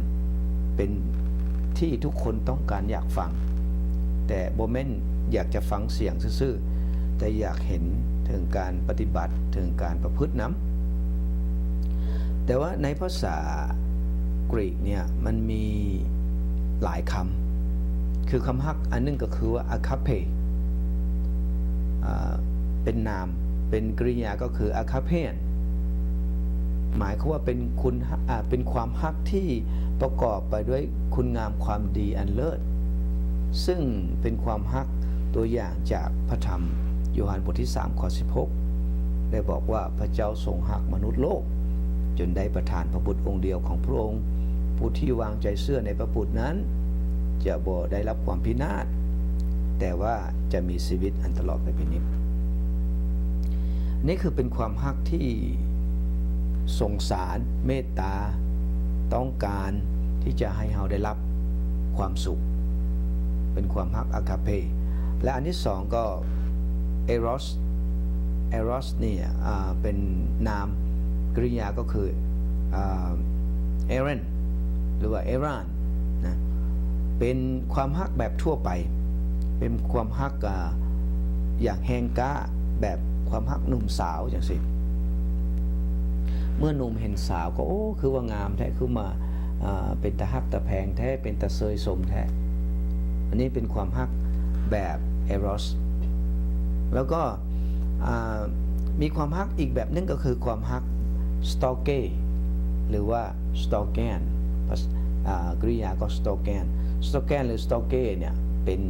ເປັນທີ່ທຸກຄົນຕ້ອງການຢາກຟັງ, ແຕ່ບໍ່ແມ່ນຢາກຈະຟັງສຽງຊື່ໆ, ແຕ່ຢາກເຫັນເຖິງການປະຕິບັດ, ເຖິງການປະພຶດນຳ. ແຕ່ວ່າໃນພາສາກຣີກເນ່ຍ ມັນມີຫຼາຍຄຳ, ຄືຄຳຮັກອັນໜຶ່ງກໍຄືວ່າ ອາຄາເປ ອາ ເປັນນາມ, ເປັນກິລິຍາກໍຄື ອາຄາເປນ ໝາຍຄວາມວ່າເປັນຄຸນ ອາ ເປັນຄວາມຮັກທີ່ປະກອບໄປດ້ວຍຄຸນງາມຄວາມດີອັນເລີດ, ຊຶ່ງເປັນຄວາມຮັກຕົວຢ່າງຈາກພະທຳໂຢຮັນບົດທີສາມ ຂໍ້ສິບຫົກ ໄດ້ບອກວ່າ ພະເຈົ້າຊົງຮັກມະນຸດໂລກ ຈົນໄດ້ປະທານພະບຸດອົງດຽວຂອງພະອົງ, ຜູ້ທີ່ວາງໃຈເຊື່ອໃນພະບຸດນັ້ນ ຈະບໍ່ໄດ້ຮັບຄວາມພິນາດ, ແຕ່ວ່າຈະມີຊີວິດອັນຕະຫຼອດໄປເປັນນິດ. ນີ້ຄືເປັນຄວາມຮັກທີ່ສົງສານ, ເມດຕາ, ຕ້ອງການທີ່ຈະໃຫ້ເຮົາໄດ້ຮັບຄວາມສຸກ, ເປັນຄວາມຮັກອາຄາເປ. ແລະ ອັນທີສອງກໍເອໂຣສ, ເອໂຣສນີ້ ອາ ເປັນນາມ, ກິລິຍາກໍຄື ອາ ເອເຣນ ຫຼືວ່າເອຣານ ນະ ເປັນຄວາມຮັກແບບທົ່ວໄປ, ເປັນຄວາມຮັກ ອາ ຢ່າງແຮງກ້າ, ແບບຄວາມຮັກໜຸ່ມສາວຈັ່ງຊີ້. ເມື່ອໜຸ່ມເຫັນສາວກໍ ໂອ້ ຄືວ່າງາມແທ້, ຄືວ່າ ອາ ເປັນຕາຮັກຕາແພງແທ້, ເປັນຕາເຊີຍຊົມແທ້. ອັນນີ້ເປັນຄວາມຮັກແບບເອໂຣສ. ແລ້ວກໍ ອາ ມີຄວາມຮັກອີກແບບໜຶ່ງ ກໍຄືຄວາມຮັກສະຕໍເກ ຫຼືວ່າສະຕໍແກນ ພາສາ ອາ ກຣິຍາກໍສະຕໍແກນ. ສະຕໍແກນ ຫຼື ສະຕໍເກ ເນ່ຍ ເປັນ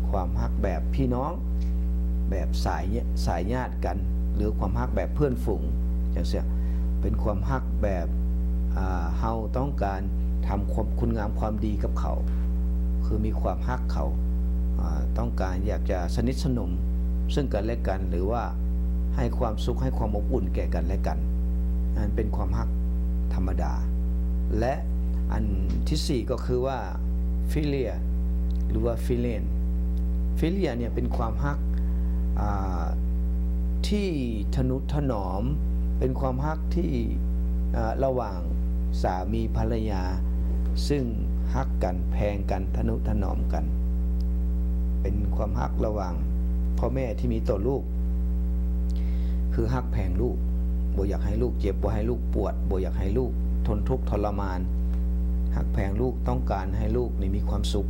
ຄວາມຮັກແບບພີ່ນ້ອງ, ແບບສາຍ ສາຍຍາດກັນ ຫຼື ຄວາມຮັກແບບເພື່ອນຝູງ ຈັ່ງຊີ້. ເປັນຄວາມຮັກແບບ ອາ ເຮົາຕ້ອງການທຳຄວາມ ຄຸນງາມຄວາມດີກັບເຂົາ, ຄືມີຄວາມຮັກເຂົາ, ອາ ຕ້ອງການຢາກຈະສະໜິດສະໜົມເຊິ່ງກັນແລະກັນ ຫຼືວ່າໃຫ້ຄວາມສຸກ ໃຫ້ຄວາມອົບອຸ່ນແກ່ກັນແລະກັນ. ອັນນັ້ນເປັນຄວາມຮັກທຳມະດາ. ແລະ ອັນທີສີ່ກໍຄືວ່າ ຟິເລຍ ຫຼືວ່າ ຟິເລນ. ຟິເລຍ ເນ່ຍ ເປັນຄວາມຮັກ ອາ ທີ່ທະນຸຖະໜອມ, ເປັນຄວາມຮັກທີ່ ເອີ ລະຫວ່າງສາມີພັນລະຍາ ຊຶ່ງຮັກກັນ, ແພງກັນ, ທະນຸຖະໜອມກັນ, ເປັນຄວາມຮັກລະຫວ່າງພໍ່ແມ່ທີ່ມີຕໍ່ລູກ ຄືຮັກແພງລູກ, ບໍ່ຢາກໃຫ້ລູກເຈັບ, ບໍ່ໃຫ້ລູກປວດ, ບໍ່ຢາກໃຫ້ລູກທົນທຸກທໍລະມານ, ຮັກແພງລູກ, ຕ້ອງການໃຫ້ລູກນີ້ມີຄວາມສຸກ,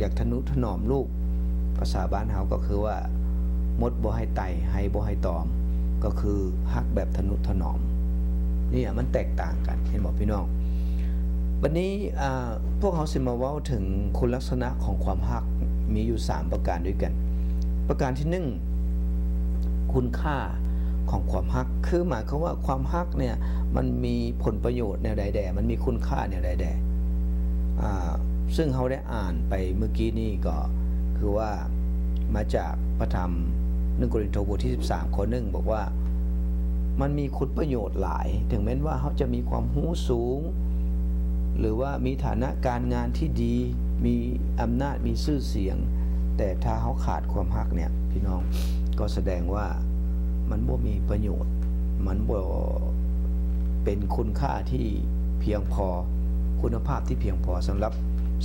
ຢາກທະນຸຖະໜອມລູກ, ພາສາບ້ານເຮົາກໍຄືວ່າ ມົດບໍ່ໃຫ້ໄຕ, ໄຮ່ບໍ່ໃຫ້ຕອມ, ກໍຄືຮັກແບບທະນຸຖະໜອມ. ນີ້ມັນແຕກຕ່າງກັນ, ເຫັນບໍ່ພີ່ນ້ອງ? ບັດນີ້ ອາ ພວກເຮົາຊິມາເວົ້າເຖິງຄຸນລັກສະນະຂອງຄວາມຮັກ ມີຢູ່ສາມປະການດ້ວຍກັນ. ປະການທີໜຶ່ງ ຄຸນຄ່າຂອງຄວາມຮັກ ຄືໝາຍຄວາມວ່າຄວາມຮັກເນີ້ຍ ມັນມີຜົນປະໂຫຍດແນວໃດແດ່, ມັນມີຄຸນຄ່າແນວໃດແດ່. ອາ ຊຶ່ງເຮົາໄດ້ອ່ານໄປເມື່ອກີ້ນີ້ ກໍຄືວ່າມາຈາກພະທຳໜຶ່ງໂກລິນໂທ ບົດທີສິບສາມ ຂໍ້ໜຶ່ງ ບອກວ່າ ມັນມີຄຸນປະໂຫຍດຫຼາຍ, ເຖິງແມ່ນວ່າເຮົາຈະມີຄວາມຮູ້ສູງ ຫຼືວ່າມີຖານະການງານທີ່ດີ, ມີອຳນາດ, ມີຊື່ສຽງ, ແຕ່ຖ້າເຮົາຂາດຄວາມຮັກເນີ້ຍ ພີ່ນ້ອງ, ກໍສະແດງວ່າມັນບໍ່ມີປະໂຫຍດ, ມັນບໍ່ເປັນຄຸນຄ່າທີ່ພຽງພໍ, ຄຸນນະພາບທີ່ພຽງພໍສຳລັບ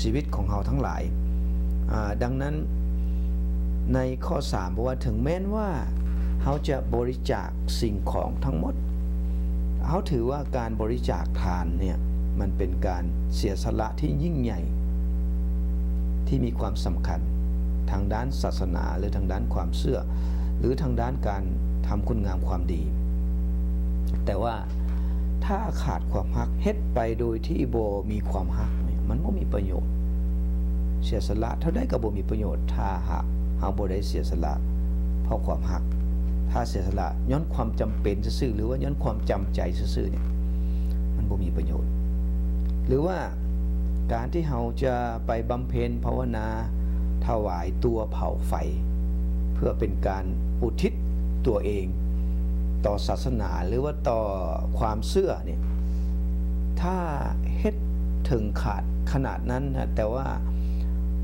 ຊີວິດຂອງເຮົາທັງຫຼາຍ. ອາ ດັ່ງນັ້ນ ໃນຂໍ້ສາມ ບອກວ່າ ເຖິງແມ່ນວ່າເຮົາຈະບໍລິຈາກສິ່ງຂອງທັງໝົດ, ເຮົາຖືວ່າການບໍລິຈາກທານເນີ້ຍ ມັນເປັນການເສຍສະຫຼະທີ່ຍິ່ງໃຫຍ່ ທີ່ມີຄວາມສຳຄັນທາງດ້ານສາສະໜາ ຫຼື ທາງດ້ານຄວາມເຊື່ອ ຫຼື ທາງດ້ານການທຳຄຸນງາມຄວາມດີ. ແຕ່ວ່າ ຖ້າຂາດຄວາມຮັກ, ເຮັດໄປໂດຍທີ່ບໍ່ມີຄວາມຮັກນີ້ ມັນບໍ່ມີປະໂຫຍດ. ເສຍສະຫຼະເທົ່າໃດກໍບໍ່ມີປະໂຫຍດ ຖ້າຫາກເຮົາບໍ່ໄດ້ເສຍສະຫຼະເພາະຄວາມຮັກ. ຖ້າເສຍສະຫຼະຍ້ອນຄວາມຈຳເປັນຊື່ໆ ຫຼືວ່າຍ້ອນຄວາມຈຳໃຈຊື່ໆ ນີ້ ມັນບໍ່ມີປະໂຫຍດ. ຫຼືວ່າການທີ່ເຮົາຈະໄປບຳເພັນພາວະນາ ຖວາຍຕົວເຜົາໄຟ ເພື່ອເປັນການອຸທິດຕົວເອງຕໍ່ສາສະໜາ ຫຼືວ່າຕໍ່ຄວາມເຊື່ອນີ້ ຖ້າເຮັດເຖິງຂາດຂະໜາດນັ້ນນະ ແຕ່ວ່າ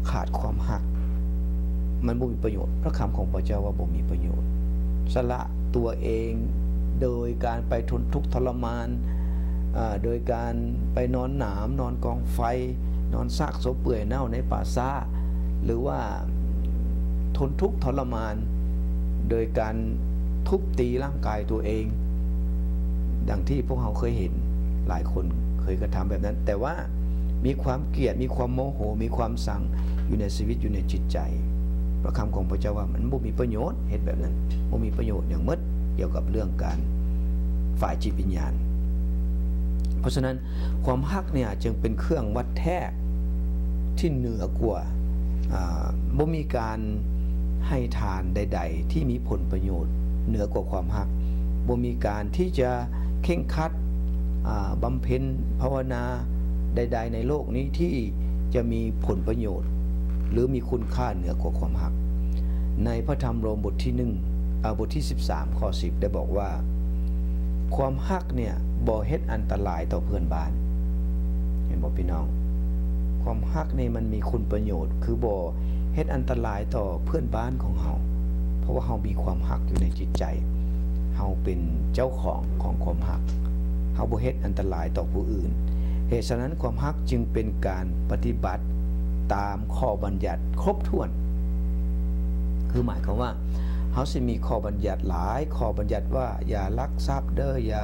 ຂາດຄວາມຮັກ ມັນບໍ່ມີປະໂຫຍດ. ພະຄຳຂອງພະເຈົ້າວ່າບໍ່ມີປະໂຫຍດ. ສະຫຼະຕົວເອງໂດຍການໄປທົນທຸກທໍລະມານ, ເອີ ໂດຍການໄປນອນໜາມ, ນອນກອງໄຟ, ນອນຊາກສົບເປື່ອຍເນົ່າໃນປ່າຊ້າ, ຫຼືວ່າ ທົນທຸກທໍລະມານໂດຍການທຸບຕີຮ່າງກາຍຕົວເອງ, ດັ່ງທີ່ພວກເຮົາເຄີຍເຫັນ ຫຼາຍຄົນເຄີຍກະທຳແບບນັ້ນ, ແຕ່ວ່າມີຄວາມກຽດ, ມີຄວາມໂມໂຫ, ມີຄວາມຊັງຢູ່ໃນຊີວິດ, ຢູ່ໃນຈິດໃຈ. ພະຄຳຂອງພະເຈົ້າວ່າມັນບໍ່ມີປະໂຫຍດ, ເຮັດແບບນັ້ນບໍ່ມີປະໂຫຍດຫຍັງໝົດ ກ່ຽວກັບເລື່ອງການ ຝ່າຍຈິດວິນຍານ. ເພາະສະນັ້ນ ຄວາມຮັກເນີ້ຍຈຶ່ງເປັນເຄື່ອງວັດແທກທີ່ເໜືອກວ່າ, ອາ, ບໍ່ມີການໃຫ້ທານໃດໆທີ່ມີຜົນປະໂຫຍດເໜືອກວ່າຄວາມຮັກ, ບໍ່ມີການທີ່ຈະເຄັ່ງຄັດ, ອາ, ບຳເພັນພາວະນາໃດໆໃນໂລກນີ້ທີ່ຈະມີຜົນປະໂຫຍດ ຫຼື ມີຄຸນຄ່າເໜືອກວ່າຄວາມຮັກ. ໃນພະທຳໂຣມບົດທີໜຶ່ງ, ອາ, ບົດທີສິບສາມ ຂໍ້ສິບ ໄດ້ບອກວ່າ ຄວາມຮັກເນີ້ຍບໍ່ເຮັດອັນຕະລາຍຕໍ່ເພື່ອນບ້ານ. ເຫັນບໍ່ພີ່ນ້ອງ? ຄວາມຮັກນີ້ມັນມີຄຸນປະໂຫຍດ, ຄືບໍ່ເຮັດອັນຕະລາຍຕໍ່ເພື່ອນບ້ານຂອງເຮົາ, ເພາະວ່າເຮົາມີຄວາມຮັກຢູ່ໃນຈິດໃຈ, ເຮົາເປັນເຈົ້າຂອງຂອງຄວາມຮັກ, ເຮົາບໍ່ເຮັດອັນຕະລາຍຕໍ່ຜູ້ອື່ນ. ເຫດສະນັ້ນ ຄວາມຮັກຈຶ່ງເປັນການປະຕິບັດຕາມຂໍ້ບັນຍັດຄົບຖ້ວນ. ຄືໝາຍຄວາມວ່າ ເຮົາຊິມີຂໍ້ບັນຍັດຫຼາຍຂໍ້ບັນຍັດວ່າ ຢ່າລັກຊັບເດີ້, ຢ່າ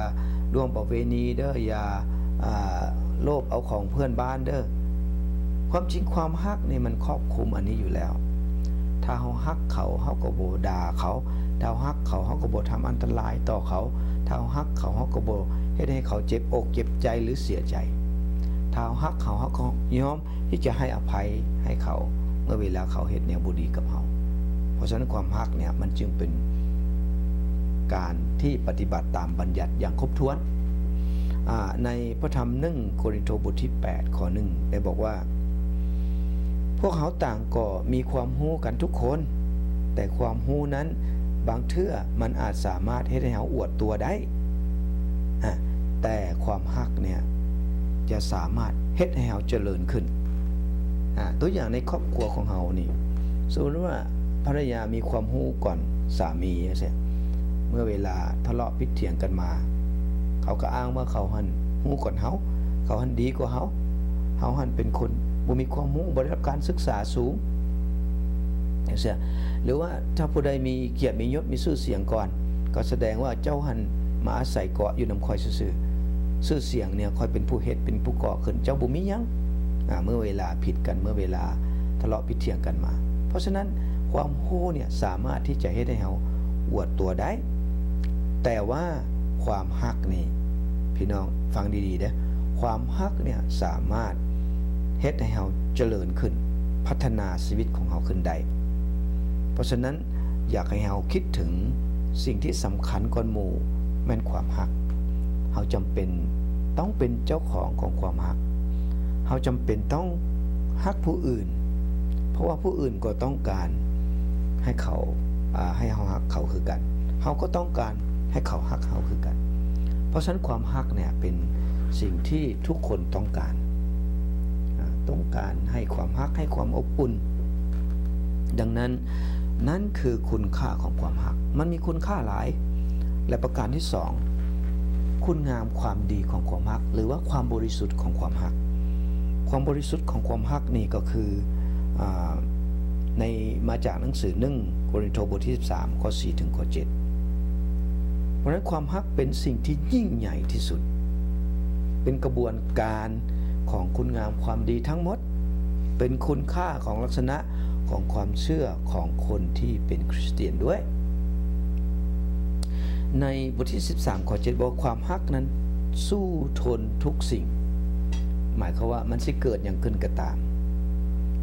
ລ່ວງປະເວນີເດີ້, ຢ່າ, ອາ, ໂລບເອົາຂອງເພື່ອນບ້ານເດີ້. ຄວາມຈິງຄວາມຮັກນີ້ມັນຄອບຄຸມອັນນີ້ຢູ່ແລ້ວ. ຖ້າເຮົາຮັກເຂົາ, ເຮົາກໍບໍ່ດ່າເຂົາ. ຖ້າເຮົາຮັກເຂົາ, ເຮົາກໍບໍ່ທຳອັນຕະລາຍຕໍ່ເຂົາ. ຖ້າເຮົາຮັກເຂົາ, ເຮົາກໍບໍ່ເຮັດໃຫ້ເຂົາເຈັບອົກເຈັບໃຈ ຫຼື ເສຍໃຈ. ຖ້າເຮົາຮັກເຂົາ, ເຮົາກໍຍອມ ທີ່ຈະໃຫ້ອະໄພໃຫ້ເຂົາ ເມື່ອເວລາເຂົາເຮັດແນວບໍ່ດີກັບເຮົາ. ເພາະສະນັ້ນ ຄວາມຮັກເນີ້ຍ ມັນຈຶ່ງເປັນການທີ່ປະຕິບັດຕາມບັນຍັດຢ່າງຄົບຖ້ວນ. ອາ, ໃນພະທຳໜຶ່ງໂກລິນໂທ ບົດທີແປດ ຂໍ້ໜຶ່ງ ໄດ້ບອກວ່າ ພວກເຮົາຕ່າງກໍມີຄວາມຮູ້ກັນທຸກຄົນ, ແຕ່ຄວາມຮູ້ນັ້ນ ບາງເທື່ອມັນອາດສາມາດເຮັດໃຫ້ເຮົາອວດຕົວໄດ້. ອາ, ແຕ່ຄວາມຮັກເນີ້ຍ ຈະສາມາດເຮັດໃຫ້ເຮົາຈະເລີນຂຶ້ນ. ອາ, ຕົວຢ່າງໃນຄອບຄົວຂອງເຮົານີ້, ສົມມຸດວ່າພັນລະຍາມີຄວາມຮູ້ກ່ອນສາມີຈັ່ງຊີ້, ເມື່ອເວລາທະເລາະຜິດຖຽງກັນມາ ເຂົາກໍອ້າງວ່າເຂົາຫັ້ນຮູ້ກ່ອນເຮົາ, ເຂົາຫັ້ນດີກວ່າເຮົາ, ເຮົາຫັ້ນເປັນຄົນບໍ່ມີຄວາມຮູ້, ບໍ່ໄດ້ຮັບການສຶກສາສູງ ຈັ່ງຊີ້. ຫຼືວ່າຖ້າຜູ້ໃດມີກຽດມີຍົດມີຊື່ສຽງກ່ອນ ກໍສະແດງວ່າເຈົ້າຫັ້ນມາອາໄສເກາະຢູ່ນຳຂ້ອຍຊື່ໆ. ຊື່ສຽງເນີ້ຍ ຂ້ອຍເປັນຜູ້ເຮັດ ເປັນຜູ້ກໍ່ຂຶ້ນ, ເຈົ້າບໍ່ມີຫຍັງ. ອາ ເມື່ອເວລາຜິດກັນ ເມື່ອເວລາທະເລາະຜິດຖຽງກັນມາ. ເພາະສະນັ້ນ ຄວາມຮູ້ເນີ້ຍສາມາດທີ່ຈະເຮັດໃຫ້ເຮົາອວດຕົວໄດ້, ແຕ່ວ່າຄວາມຮັກນີ້ ພີ່ນ້ອງຟັງດີໆເດີ້, ຄວາມຮັກເນີ້ຍສາມາດເຮັດໃຫ້ເຮົາຈະເລີນຂຶ້ນ, ພັດທະນາຊີວິດຂອງເຮົາຂຶ້ນໄດ້. ເພາະສະນັ້ນ ຢາກໃຫ້ເຮົາຄິດເຖິງສິ່ງທີ່ສຳຄັນກ່ອນໝູ່ ແມ່ນຄວາມຮັກ. ເຮົາຈຳເປັນຕ້ອງເປັນເຈົ້າຂອງຂອງຄວາມຮັກ. ເຮົາຈຳເປັນຕ້ອງຮັກຜູ້ອື່ນ, ເພາະວ່າຜູ້ອື່ນກໍຕ້ອງການໃຫ້ເຂົາ, ອາ, ໃຫ້ເຮົາຮັກເຂົາຄືກັນ. ເຮົາກໍຕ້ອງການໃຫ້ເຂົາຮັກເຮົາຄືກັນ. ເພາະສະນັ້ນຄວາມຮັກເນີ້ຍເປັນສິ່ງທີ່ທຸກຄົນຕ້ອງການ, ອາ, ຕ້ອງການໃຫ້ຄວາມຮັກ, ໃຫ້ຄວາມອົບອຸ່ນ. ດັ່ງນັ້ນ, ນັ້ນຄືຄຸນຄ່າຂອງຄວາມຮັກ. ມັນມີຄຸນຄ່າຫຼາຍ. ແລະ ປະການທີສອງ, ຄຸນງາມຄວາມດີຂອງຄວາມຮັກ ຫຼືວ່າຄວາມບໍລິສຸດຂອງຄວາມຮັກ. ຄວາມບໍລິສຸດຂອງຄວາມຮັກນີ້ກໍຄື, ອາ, ໃນ, ມາຈາກໜັງສືໜຶ່ງໂກລິນໂທ ບົດທີສິບສາມ ຂໍ້ສີ່ເຖິງຂໍ້ເຈັດ. ເພາະສະນັ້ນຄວາມຮັກເປັນສິ່ງທີ່ຍິ່ງໃຫຍ່ທີ່ສຸດ, ເປັນກະບວນການຂອງຄຸນງາມຄວາມດີທັງໝົດ. ເປັນຄຸນຄ່າຂອງລັກສະນະຂອງຄວາມເຊື່ອຂອງຄົນທີ່ເປັນຄຣິສຕຽນດ້ວຍ. ໃນບົດທີສິບສາມ ຂໍ້ເຈັດ ບອກວ່າ ຄວາມຮັກນັ້ນສູ້ທົນທຸກສິ່ງ. ໝາຍຄວາມວ່າມັນຊິເກີດຫຍັງຂຶ້ນກໍຕາມ,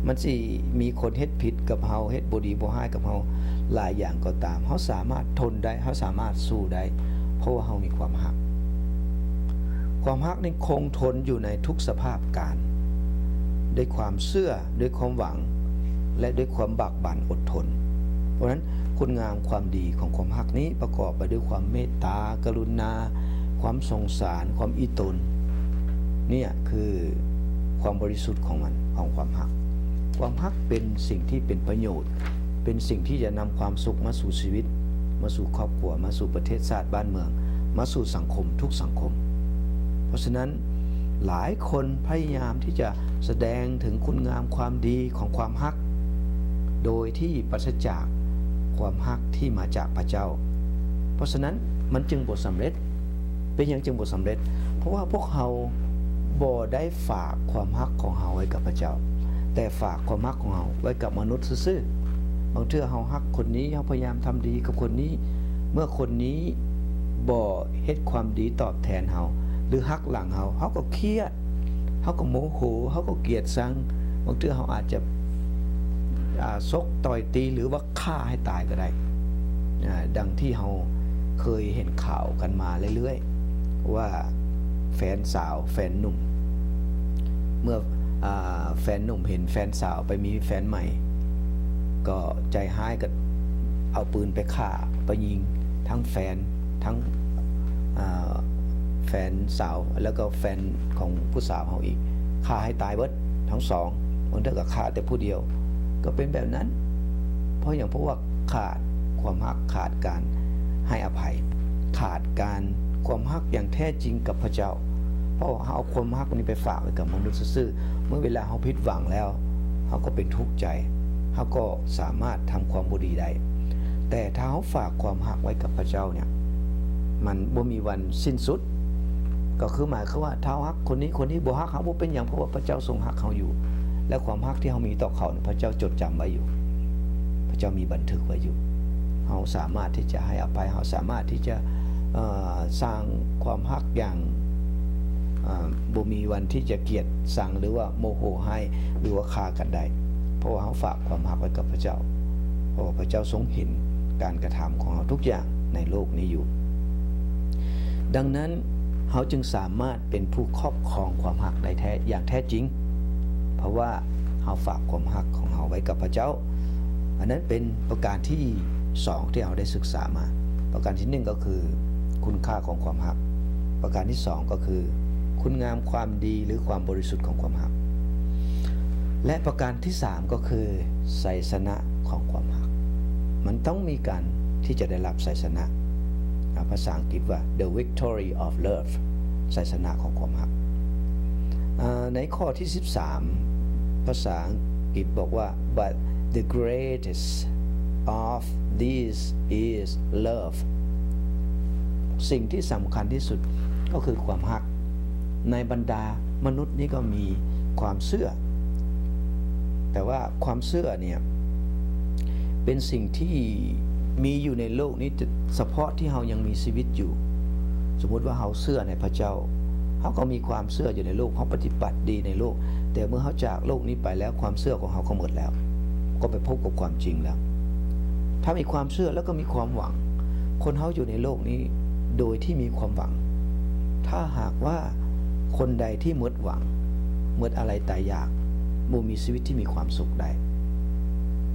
ມັນຊິມີຄົນເຮັດຜິດກັບເຮົາ, ເຮັດບໍ່ດີບໍ່ຮ້າຍກັບເຮົາຫຼາຍຢ່າງກໍຕາມ, ເຮົາສາມາດທົນໄດ້, ເຮົາສາມາດສູ້ໄດ້, ເພາະວ່າເຮົາມີຄວາມຮັກ. ຄວາມຮັກນີ້ຄົງທົນຢູ່ໃນທຸກສະພາບການ ດ້ວຍຄວາມເຊື່ອ, ດ້ວຍຄວາມຫວັງ ແລະ ດ້ວຍຄວາມບາກບັ່ນອົດທົນ. ເພາະສະນັ້ນ ຄຸນງາມຄວາມດີຂອງຄວາມຮັກນີ້ປະກອບໄປດ້ວຍຄວາມເມດຕາ, ກະລຸນາ, ຄວາມສົງສານ, ຄວາມອີ່ຕົນ. ນີ້ຄືຄວາມບໍລິສຸດຂອງມັນ, ຂອງຄວາມຮັກ. ຄວາມຮັກເປັນສິ່ງທີ່ເປັນປະໂຫຍດ, ເປັນສິ່ງທີ່ຈະນຳຄວາມສຸກມາສູ່ຊີວິດ, ມາສູ່ຄອບຄົວ, ມາສູ່ປະເທດຊາດບ້ານເມືອງ, ມາສູ່ສັງຄົມ, ທຸກສັງຄົມ. ເພາະສະນັ້ນ ຫຼາຍຄົນພະຍາຍາມທີ່ຈະສະແດງເຖິງຄຸນງາມຄວາມດີຂອງຄວາມຮັກ ໂດຍທີ່ປາສະຈາກຄວາມຮັກທີ່ມາຈາກພະເຈົ້າ. ເພາະສະນັ້ນ ມັນຈຶ່ງບໍ່ສຳເລັດ. ເປັນຫຍັງຈຶ່ງບໍ່ສຳເລັດ? ເພາະວ່າພວກເຮົາບໍ່ໄດ້ຝາກຄວາມຮັກຂອງເຮົາໄວ້ກັບພະເຈົ້າ, ແຕ່ຝາກຄວາມຮັກຂອງເຮົາໄວ້ກັບມະນຸດຊື່ໆ. ບາງເທື່ອເຮົາຮັກຄົນນີ້, ເຮົາພະຍາຍາມທຳດີກັບຄົນນີ້, ເມື່ອຄົນນີ້ບໍ່ເຮັດຄວາມດີຕອບແທນເຮົາ ຫຼື ຫັກຫຼັງເຮົາ, ເຮົາກໍຄຽດ, ເຮົາກໍໂມໂຫ, ເຮົາກໍກຽດຊັງ. ບາງເທື່ອເຮົາອາດຈະ, ອາ, ຊົກຕ່ອຍຕີ ຫຼືວ່າ ຂ້າໃຫ້ຕາຍກໍໄດ້. ອາ, ດັ່ງທີ່ເຮົາເຄີຍເຫັນຂ່າວກັນມາເລື້ອຍໆ ວ່າແຟນສາວ, ແຟນໜຸ່ມ, ເມື່ອ, ອາ, ແຟນໜຸ່ມເຫັນແຟນສາວໄປມີແຟນໃໝ່ ກໍໃຈຮ້າຍ ກໍເອົາປືນໄປຂ້າ, ໄປຍິງທັງແຟນ, ທັງ, ອາ, ແຟນສາວ ແລ້ວກໍແຟນຂອງຜູ້ສາວເຮົາອີກ, ຂ້າໃຫ້ຕາຍເບິດທັງສອງ. ບາງເທື່ອກໍຂ້າແຕ່ຜູ້ດຽວ, ກໍເປັນແບບນັ້ນ. ເພາະຫຍັງ? ເພາະວ່າຂາດຄວາມຮັກ, ຂາດການໃຫ້ອະໄພ, ຂາດການ, ຄວາມຮັກຢ່າງແທ້ຈິງກັບພະເຈົ້າ. ເພາະວ່າເຮົາເອົາຄວາມຮັກນີ້ໄປຝາກໄວ້ກັບມະນຸດຊື່ໆ, ເມື່ອເວລາເຮົາຜິດຫວັງແລ້ວ, ເຮົາກໍເປັນທຸກໃຈ, ເຮົາກໍສາມາດທຳຄວາມບໍ່ດີໄດ້. ແຕ່ຖ້າເຮົາຝາກຄວາມຮັກໄວ້ກັບພະເຈົ້າເນີ້ຍ, ມັນບໍ່ມີວັນສິ້ນສຸດ. ກໍຄືໝາຍຄວາມວ່າ ຖ້າເຮົາຮັກຄົນນີ້, ຄົນນີ້ບໍ່ຮັກເຮົາ, ບໍ່ເປັນຫຍັງ, ເພາະວ່າພະເຈົ້າຊົງຮັກເຮົາຢູ່. ແລະ ຄວາມຮັກທີ່ເຮົາມີຕໍ່ເຂົາ, ພະເຈົ້າຈົດຈຳໄວ້ຢູ່, ພະເຈົ້າມີບັນທຶກໄວ້ຢູ່. ເຮົາສາມາດທີ່ຈະໃຫ້ອະໄພ, ເຮົາສາມາດທີ່ຈະ, ເອີ, ສ້າງຄວາມຮັກຢ່າງ, ເອີ, ບໍ່ມີວັນທີ່ຈະກຽດຊັງ ຫຼືວ່າໂມໂຫຮ້າຍ ຫຼືວ່າຂ້າກັນໄດ້, ເພາະວ່າເຮົາຝາກຄວາມຮັກໄວ້ກັບພະເຈົ້າ. ເພາະວ່າພະເຈົ້າຊົງເຫັນການກະທຳຂອງເຮົາທຸກຢ່າງໃນໂລກນີ້ຢູ່. ດັ່ງນັ້ນ, ເຮົາຈຶ່ງສາມາດເປັນຜູ້ຄອບຄອງຄວາມຮັກໄດ້ແທ້, ຢ່າງແທ້ຈິງ, ເພາະວ່າເຮົາຝາກຄວາມຮັກຂອງເຮົາໄວ້ກັບພະເຈົ້າ. ອັນນັ້ນເປັນປະການທີສອງທີ່ເຮົາໄດ້ສຶກສາມາ. ປະການທີໜຶ່ງກໍຄືຄຸນຄ່າຂອງຄວາມຮັກ. ປະການທີສອງກໍຄືຄຸນງາມຄວາມດີ ຫຼື ຄວາມບໍລິສຸດຂອງຄວາມຮັກ. ແລະ ປະການທີສາມກໍຄືໄຊຊະນະຂອງຄວາມຮັກ. ມັນຕ້ອງມີການທີ່ຈະໄດ້ຮັບໄຊຊະນະ. ພາສາອັງກິດວ່າ The Victory of Love ໄຊຊະນະຂອງຄວາມຮັກ. ອາ ໃນຂໍ້ທີສິບສາມ ພາສາອັງກິດບອກວ່າ But the greatest of these is love. ສິ່ງທີ່ສຳຄັນທີ່ສຸດກໍຄືຄວາມຮັກ. ໃນບັນດາມະນຸດນີ້ກໍມີຄວາມເຊື່ອ, ແຕ່ວ່າຄວາມເຊື່ອເນ່ຍ ເປັນສິ່ງທີ່ມີຢູ່ໃນໂລກນີ້ ສະເພາະທີ່ເຮົາຍັງມີຊີວິດຢູ່. ສົມມຸດວ່າເຮົາເຊື່ອໃນພະເຈົ້າ, ເຮົາກໍມີຄວາມເຊື່ອຢູ່ໃນໂລກ, ເຮົາປະຕິບັດດີໃນໂລກ, ແຕ່ເມື່ອເຮົາຈາກໂລກນີ້ໄປແລ້ວ, ຄວາມເຊື່ອຂອງເຮົາກໍໝົດແລ້ວ, ກໍໄປພົບກັບຄວາມຈິງແລ້ວ. ຖ້າມີຄວາມເຊື່ອແລ້ວກໍມີຄວາມຫວັງ. ຄົນເຮົາຢູ່ໃນໂລກນີ້ໂດຍທີ່ມີຄວາມຫວັງ. ຖ້າຫາກວ່າຄົນໃດທີ່ໝົດຫວັງ, ໝົດອາໄລຕາຍຢາກ, ບໍ່ມີຊີວິດທີ່ມີຄວາມສຸກໄດ້,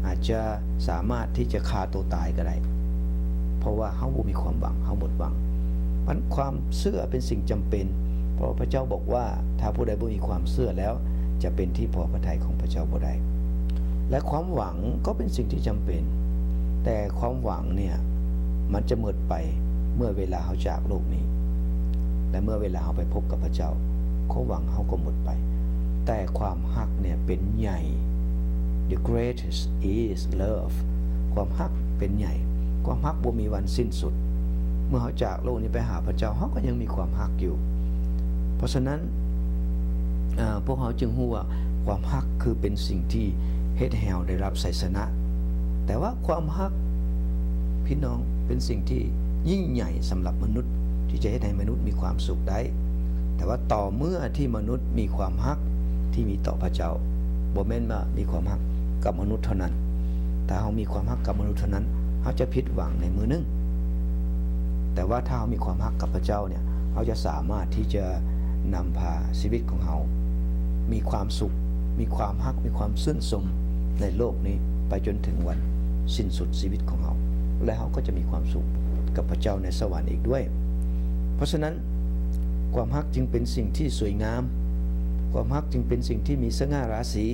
ອາດຈະສາມາດທີ່ຈະຂ້າຕົວຕາຍກໍໄດ້, ເພາະວ່າເຮົາບໍ່ມີຄວາມຫວັງ, ເຮົາໝົດຫວັງ. ມັນ ຄວາມເຊື່ອເປັນສິ່ງຈຳເປັນ, ເພາະວ່າພະເຈົ້າບອກວ່າ ຖ້າຜູ້ໃດບໍ່ມີຄວາມເຊື່ອແລ້ວ ຈະເປັນທີ່ພໍພະໄທຂອງພະເຈົ້າບໍ່ໄດ້. ແລະ ຄວາມຫວັງກໍເປັນສິ່ງທີ່ຈຳເປັນ, ແຕ່ຄວາມຫວັງເນ່ຍ ມັນຈະໝົດໄປເມື່ອເວລາເຮົາຈາກໂລກນີ້ ແລະ ເມື່ອເວລາເຮົາໄປພົບກັບພະເຈົ້າ, ຄວາມຫວັງເຮົາກໍໝົດໄປ. ແຕ່ຄວາມຮັກເນ່ຍເປັນໃຫຍ່. The greatest is love. ຄວາມຮັກເປັນໃຫຍ່. ຄວາມຮັກບໍ່ມີວັນສິ້ນສຸດ. ເມື່ອເຮົາຈາກໂລກນີ້ໄປຫາພະເຈົ້າ, ເຮົາກໍຍັງມີຄວາມຮັກຢູ່. ເພາະສະນັ້ນ, ເອີ, ພວກເຮົາຈຶ່ງຮູ້ວ່າຄວາມຮັກຄືເປັນສິ່ງທີ່ເຮັດໃຫ້ເຮົາໄດ້ຮັບໄຊຊະນະ. ແຕ່ວ່າຄວາມຮັກ, ພີ່ນ້ອງ, ເປັນສິ່ງທີ່ຍິ່ງໃຫຍ່ສຳລັບມະນຸດ ທີ່ຈະເຮັດໃຫ້ມະນຸດມີຄວາມສຸກໄດ້. ແຕ່ວ່າຕໍ່ເມື່ອທີ່ມະນຸດມີຄວາມຮັກທີ່ມີຕໍ່ພະເຈົ້າ, ບໍ່ແມ່ນວ່າມີຄວາມຮັກກັບມະນຸດເທົ່ານັ້ນ. ຖ້າເຮົາມີຄວາມຮັກກັບມະນຸດເທົ່ານັ້ນ, ເຮົາຈະຜິດຫວັງໃນມື້ໜຶ່ງ. ແຕ່ວ່າຖ້າເຮົາມີຄວາມຮັກກັບພະເຈົ້າເນ່ຍ, ເຮົາຈະສາມາດທີ່ຈະນຳພາຊີວິດຂອງເຮົາມີຄວາມສຸກ, ມີຄວາມຮັກ, ມີຄວາມຊື່ນຊົມໃນໂລກນີ້ໄປຈົນເຖິງວັນສິ້ນສຸດຊີວິດຂອງເຮົາ, ແລະ ເຮົາກໍຈະມີຄວາມສຸກກັບພະເຈົ້າໃນສະຫວັນອີກດ້ວຍ. ເພາະສະນັ້ນ, ຄວາມຮັກຈຶ່ງເປັນສິ່ງທີ່ສວຍງາມ, ຄວາມຮັກຈຶ່ງເປັນສິ່ງທີ່ມີສະຫງ່າລາສີ,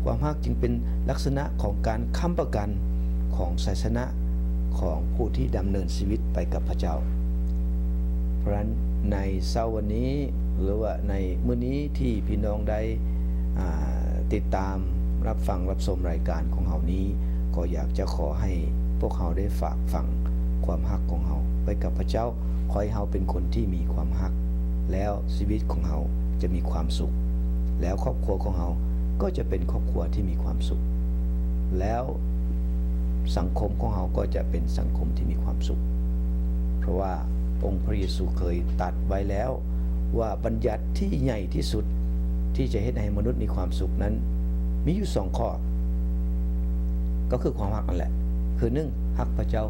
ຄວາມຮັກຈຶ່ງເປັນລັກສະນະຂອງການຄ້ຳປະກັນຂອງໄຊຊະນະຂອງຜູ້ທີ່ດຳເນີນຊີວິດໄປກັບພະເຈົ້າ. ເພາະສະນັ້ນ, ໃນເຊົ້າວັນນີ້ ຫຼືວ່າໃນມື້ນີ້ທີ່ພີ່ນ້ອງໄດ້, ອາ, ຕິດຕາມ ຮັບຟັງ ຮັບຊົມລາຍການຂອງເຮົານີ້, ກໍຢາກຈະຂໍໃຫ້ພວກເຮົາໄດ້ຝາກຝັງຄວາມຮັກຂອງເຮົາໄວ້ກັບພະເຈົ້າ. ຂໍໃຫ້ເຮົາເປັນຄົນທີ່ມີຄວາມຮັກ, ແລ້ວຊີວິດຂອງເຮົາຈະມີຄວາມສຸກ, ແລ້ວຄອບຄົວຂອງເຮົາກໍຈະເປັນຄອບຄົວທີ່ມີຄວາມສຸກ, ແລ້ວສັງຄົມຂອງເຮົາກໍຈະເປັນສັງຄົມທີ່ມີຄວາມສຸກ. ເພາະວ່າອົງພະເຢຊູເຄີຍຕັດໄວ້ແລ້ວວ່າບັນຍັດທີ່ໃຫຍ່ທີ່ສຸດທີ່ຈະເຮັດໃຫ້ມະນຸດມີຄວາມສຸກນັ້ນ ມີຢູ່ສອງຂໍ້, ກໍຄືຄວາມຮັກນັ້ນແຫຼະ. ຄືໜຶ່ງ, ຮັກພະເຈົ້າ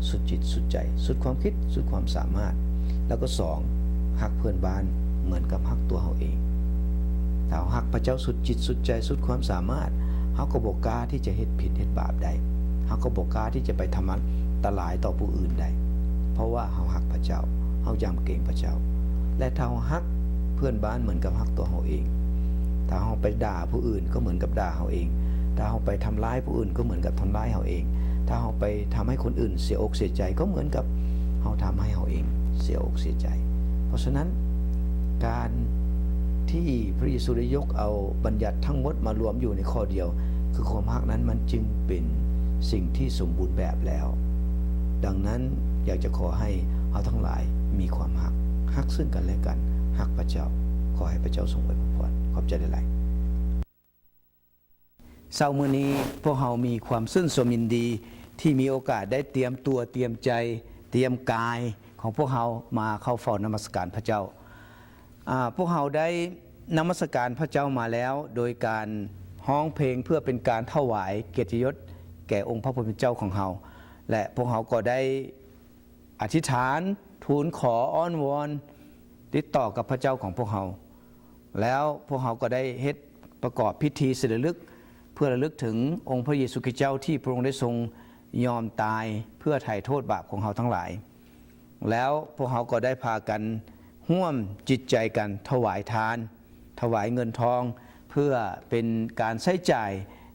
ສຸດຈິດສຸດໃຈ, ສຸດຄວາມຄິດ, ສຸດຄວາມສາມາດ. ແລ້ວກໍສອງ, ຮັກເພື່ອນບ້ານເໝືອນກັບຮັກຕົວເຮົາເອງ. ຖ້າເຮົາຮັກພະເຈົ້າສຸດຈິດສຸດໃຈ, ສຸດຄວາມສາມາດ, ເຮົາກໍບໍ່ກ້າທີ່ຈະເຮັດຜິດເຮັດບາບໄດ້. ເຮົາກໍບໍ່ກ້າທີ່ຈະໄປທຳອັນຕະລາຍຕໍ່ຜູ້ອື່ນໄດ້, ເພາະວ່າເຮົາຮັກພະເຈົ້າ, ເຮົາຢຳເກງພະເຈົ້າ. ແລະ ຖ້າເຮົາຮັກເພື່ອນບ້ານເໝືອນກັບຮັກຕົວເຮົາເອງ, ຖ້າເຮົາໄປດ່າຜູ້ອື່ນກໍເໝືອນກັບດ່າເຮົາເອງ, ຖ້າເຮົາໄປທຳລາຍຜູ້ອື່ນກໍເໝືອນກັບທຳລາຍເຮົາເອງ, ຖ້າເຮົາໄປທຳໃຫ້ຄົນອື່ນເສຍອົກເສຍໃຈ ກໍເໝືອນກັບເຮົາທຳໃຫ້ເຮົາເອງເສຍອົກເສຍໃຈ. ເພາະສະນັ້ນ, ການທີ່ພະເຢຊູໄດ້ຍົກເອົາບັນຍັດທັງໝົດມາລວມຢູ່ໃນຂໍ້ດຽວ ຄືຄວາມຮັກນັ້ນ, ມັນຈຶ່ງເປັນສິ່ງທີ່ສົມບູນແບບແລ້ວ. ດັ່ງນັ້ນ, ຢາກຈະຂໍໃຫ້ເຮົາທັງຫຼາຍມີຄວາມຮັກ, ຮັກເຊິ່ງກັນແລະກັນ, ຮັກພະເຈົ້າ. ຂໍໃຫ້ພະເຈົ້າຊົງອວຍພອນ. ຂອບໃຈຫຼາຍໆ. ເຊົ້າມື້ນີ້ພວກເຮົາມີຄວາມຊື່ນຊົມຍິນດີທີ່ມີໂອກາດໄດ້ຕຽມຕົວ, ຕຽມໃຈ, ຕຽມກາຍຂອງພວກເຮົາມາເຂົ້າເຝົ້ານະມັດສະການພະເຈົ້າ. ອາ, ພວກເຮົາໄດ້ນະມັດສະການພະເຈົ້າມາແລ້ວ ໂດຍການຮ້ອງເພງເພື່ອເປັນການຖວາຍກຽດຕິຍົດແກ່ອົງພະຜູ້ເປັນເຈົ້າຂອງເຮົາ ແລະ ພວກເຮົາກໍໄດ້ ອະທິດຖານ, ທູນຂໍ, ອ້ອນວອນ, ຕິດຕໍ່ກັບພະເຈົ້າຂອງພວກເຮົາ. ແລ້ວພວກເຮົາກໍໄດ້ເຮັດປະກອບພິທີສະເຫຼີລະລຶກ ເພື່ອລະລຶກເຖິງອົງພະເຢຊູຄຣິດເຈົ້າ ທີ່ພະອົງໄດ້ຊົງຍອມຕາຍເພື່ອໄຖ່ໂທດບາບຂອງເຮົາທັງຫຼາຍ. ແລ້ວພວກເຮົາກໍໄດ້ພາກັນຮ່ວມຈິດໃຈກັນຖວາຍທານ, ຖວາຍເງິນທອງ ເພື່ອເປັນການໃຊ້ຈ່າຍ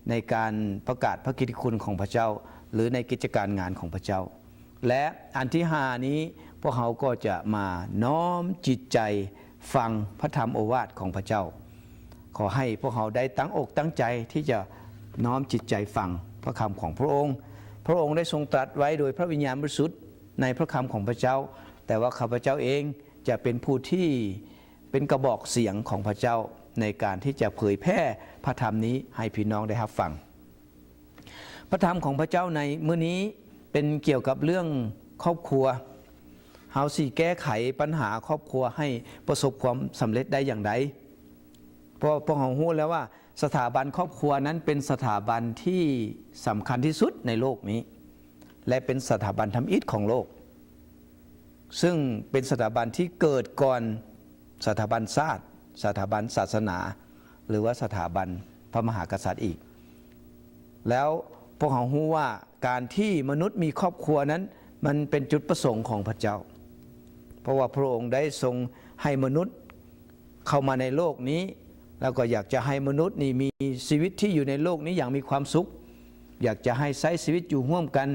ໃນການປະກາດພະກິດຕິຄຸນຂອງພະເຈົ້າ ຫຼື ໃນກິດຈະການງານຂອງພະເຈົ້າ. ແລະ ອັນທີຫ້ານີ້ ພວກເຮົາກໍຈະມານ້ອມຈິດໃຈຟັງພະທຳໂອວາດຂອງພະເຈົ້າ. ຂໍໃຫ້ພວກເຮົາໄດ້ຕັ້ງອົກຕັ້ງໃຈທີ່ຈະນ້ອມຈິດໃຈຟັງພະຄຳຂອງພະອົງ. ພະອົງໄດ້ຊົງຕລັດໄວ້ໂດຍພະວິນຍານບໍລິສຸດໃນພະຄຳຂອງພະເຈົ້າ, ແຕ່ວ່າຂ້າພະເຈົ້າເອງຈະເປັນຜູ້ທີ່ເປັນກະບອກສຽງຂອງພະເຈົ້າ ໃນການທີ່ຈະເຜີຍແຜ່ພະທຳນີ້ໃຫ້ພີ່ນ້ອງໄດ້ຮັບຟັງ. ພະທຳຂອງພະເຈົ້າໃນມື້ນີ້ເປັນກ່ຽວກັບເລື່ອງຄອບຄົວ. ເຮົາຊິແກ້ໄຂບັນຫາຄອບຄົວໃຫ້ປະສົບຄວາມສຳເລັດໄດ້ຢ່າງໃດ? ເພາະພວກເຮົາຮູ້ແລ້ວວ່າ ສະຖາບັນຄອບຄົວນັ້ນເປັນສະຖາບັນທີ່ສຳຄັນທີ່ສຸດໃນໂລກນີ້ ແລະ ເປັນສະຖາບັນທຳອິດຂອງໂລກ, ຊຶ່ງເປັນສະຖາບັນທີ່ເກີດກ່ອນສະຖາບັນຊາດ, ສະຖາບັນສາສະໜາ ຫຼືວ່າສະຖາບັນພະມະຫາກະສັດອີກ. ແລ້ວພວກເຮົາຮູ້ວ່າການທີ່ມະນຸດມີຄອບຄົວນັ້ນ ມັນເປັນຈຸດປະສົງຂອງພະເຈົ້າ, ເພາະວ່າພະອົງໄດ້ຊົງໃຫ້ມະນຸດເຂົ້າມາໃນໂລກນີ້ ແລ້ວກໍຢາກຈະໃຫ້ມະນຸດນີ້ມີຊີວິດທີ່ຢູ່ໃນໂລກນີ້ຢ່າງມີຄວາມສຸກ, ຢາກຈະໃຫ້ໃຊ້ຊີວິດຢູ່ຮ່ວມກັນ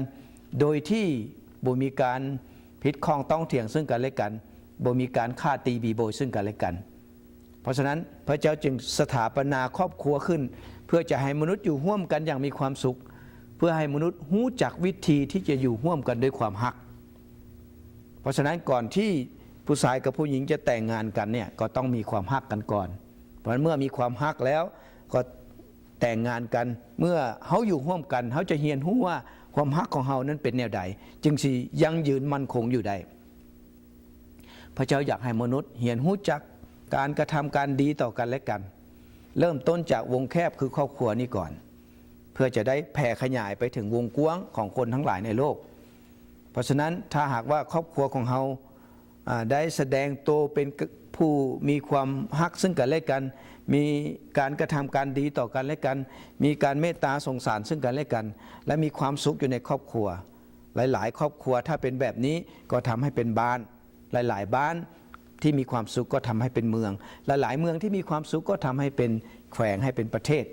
ໂດຍທີ່ບໍ່ມີການຜິດຂ້ອງຕ້ອງຖຽງເຊິ່ງກັນແລະກັນ, ບໍ່ມີການຂ້າຕີບີໂບຍເຊິ່ງກັນແລະກັນ. ເພາະສະນັ້ນ ພະເຈົ້າຈຶ່ງສະຖາປະນາຄອບຄົວຂຶ້ນ ເພື່ອຈະໃຫ້ມະນຸດຢູ່ຮ່ວມກັນຢ່າງມີຄວາມສຸກ, ເພື່ອໃຫ້ມະນຸດຮູ້ຈັກວິທີທີ່ຈະຢູ່ຮ່ວມກັນດ້ວຍຄວາມຮັກ. ເພາະສະນັ້ນ ກ່ອນທີ່ຜູ້ຊາຍກັບຜູ້ຍິງຈະແຕ່ງງານກັນເນ່ຍ ກໍຕ້ອງມີຄວາມຮັກກັນກ່ອນ. ເພາະສະນັ້ນ ເມື່ອມີຄວາມຮັກແລ້ວ ກໍແຕ່ງງານກັນ. ເມື່ອເຮົາຢູ່ຮ່ວມກັນ ເຮົາຈະຮຽນຮູ້ວ່າຄວາມຮັກຂອງເຮົານັ້ນເປັນແນວໃດ ຈຶ່ງຊິຢັ້ງຢືນໝັ້ນຄົງຢູ່ໄດ້. ພະເຈົ້າຢາກໃຫ້ມະນຸດຮຽນຮູ້ຈັກການກະທຳການດີຕໍ່ກັນແລະກັນ, ເລີ່ມຕົ້ນຈາກວົງແຄບຄືຄອບຄົວນີ້ກ່ອນ ເພື່ອຈະໄດ້ແຜ່ຂະຫຍາຍໄປເຖິງວົງກວ້າງຂອງຄົນທັງຫຼາຍໃນໂລກ. ເພາະສະນັ້ນ ຖ້າຫາກວ່າຄອບຄົວຂອງເຮົາ ອາ ໄດ້ສະແດງໂຕເປັນ ກ- ຜູ້ມີຄວາມຮັກເຊິ່ງກັນແລະກັນ, ມີການກະທຳການດີຕໍ່ກັນແລະກັນ, ມີການເມດຕາສົງສານເຊິ່ງກັນແລະກັນ ແລະ ມີຄວາມສຸກຢູ່ໃນຄອບຄົວ. ຫຼາຍໆຄອບຄົວຖ້າເປັນແບບນີ້ ກໍທຳໃຫ້ເປັນບ້ານ, ຫຼາຍໆບ້ານທີ່ມີຄວາມສຸກກໍທຳໃຫ້ເປັນເມືອງ, ຫຼາຍໆເມືອງທີ່ມີຄວາມສຸກກໍທຳໃຫ້ເປັນແຂວງ, ໃຫ້ເປັນປະເທດ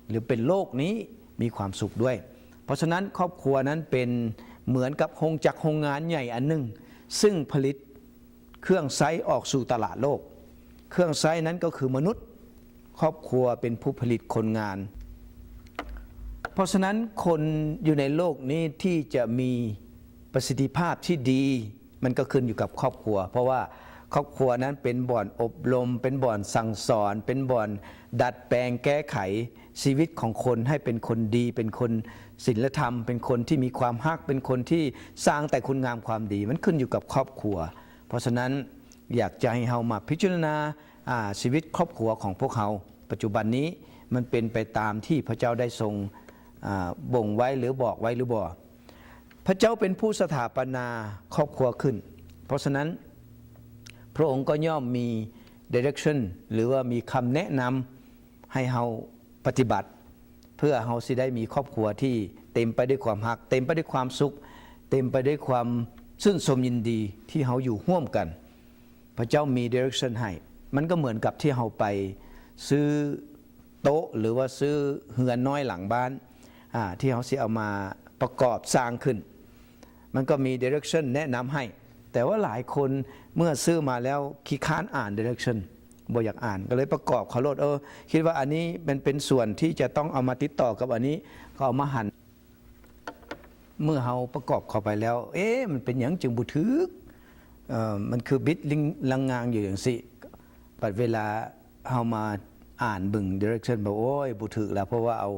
ຫຼື ເປັນໂລກນີ້ມີຄວາມສຸກດ້ວຍ. ເພາະສະນັ້ນ ຄອບຄົວນັ້ນເປັນເໝືອນກັບໂຮງຈັກໂຮງງານໃຫຍ່ອັນໜຶ່ງ ຊຶ່ງຜະລິດເຄື່ອງໃຊ້ອອກສູ່ຕະຫຼາດໂລກ. ເຄື່ອງໃຊ້ນັ້ນກໍຄືມະນຸດ, ຄອບຄົວເປັນຜູ້ຜະລິດຄົນງານ. ເພາະສະນັ້ນ ຄົນຢູ່ໃນໂລກນີ້ທີ່ຈະມີປະສິດທິພາບທີ່ດີ ມັນກໍຂຶ້ນຢູ່ກັບຄອບຄົວ, ເພາະວ່າຄອບຄົວນັ້ນເປັນບ່ອນອົບຮົມ, ເປັນບ່ອນສັ່ງສອນ, ເປັນບ່ອນດັດແປງແກ້ໄຂຊີວິດຂອງຄົນໃຫ້ເປັນຄົນດີ, ເປັນຄົນສິນລະທຳ, ເປັນຄົນທີ່ມີຄວາມຮັກ, ເປັນຄົນທີ່ສ້າງແຕ່ຄຸນງາມຄວາມດີ. ມັນຂຶ້ນຢູ່ກັບຄອບຄົວ. ເພາະສະນັ້ນ ຢາກຈະໃຫ້ເຮົາມາພິຈາລະນາ ອາ ຊີວິດຄອບຄົວຂອງພວກເຮົາປັດຈຸບັນນີ້ ມັນເປັນໄປຕາມທີ່ພະເຈົ້າໄດ້ຊົງ ອາ ບົ່ງໄວ້ ຫຼື ບອກໄວ້ ຫຼື ບໍ່? ພະເຈົ້າເປັນຜູ້ສະຖາປະນາຄອບຄົວຂຶ້ນ. ເພາະສະນັ້ນ ພະອົງກໍຍ່ອມມີ direction ຫຼືວ່າມີຄຳແນະນຳໃຫ້ເຮົາປະຕິບັດ ເພື່ອເຮົາຊິໄດ້ມີຄອບຄົວທີ່ເຕັມໄປດ້ວຍຄວາມຮັກ, ເຕັມໄປດ້ວຍຄວາມສຸກ, ເຕັມໄປດ້ວຍຄວາມຊື່ນຊົມຍິນດີທີ່ເຮົາຢູ່ຮ່ວມກັນ. ພະເຈົ້າມີ direction ໃຫ້. ມັນກໍເໝືອນກັບທີ່ເຮົາໄປຊື້ໂຕະ ຫຼືວ່າຊື້ເຮືອນນ້ອຍຫຼັງບ້ານ ອາ ທີ່ເຮົາຊິເອົາມາປະກອບສ້າງຂຶ້ນ. ມັນກໍມີ direction ແນະນຳໃຫ້. ແຕ່ວ່າຫຼາຍຄົນເມື່ອຊື້ມາແລ້ວຂີ້ຄ້ານອ່ານ direction ບໍ່ຢາກອ່ານ ກໍເລີຍປະກອບເຂົາໂລດ. ເອີ ຄິດວ່າອັນນີ້ມັນເປັນສ່ວນທີ່ຈະຕ້ອງເອົາມາຕິດຕໍ່ກັບອັນນີ້ ກໍເອົາມາຫັນ. ເມື່ອເຮົາປະກອບເຂົ້າໄປແລ້ວ ເອ ມັນເປັນຫຍັງຈຶ່ງບໍ່ຖືກ? ເອີ ມັນຄືບິດລິງລັງງາງຢູ່ຈັ່ງຊີ້. ບັດເວລາເຮົາມາອ່ານເບິ່ງ direction ບອກ ໂອ້ຍ ບໍ່ຖືກແລ້ວ ເພາະວ່າເອົາ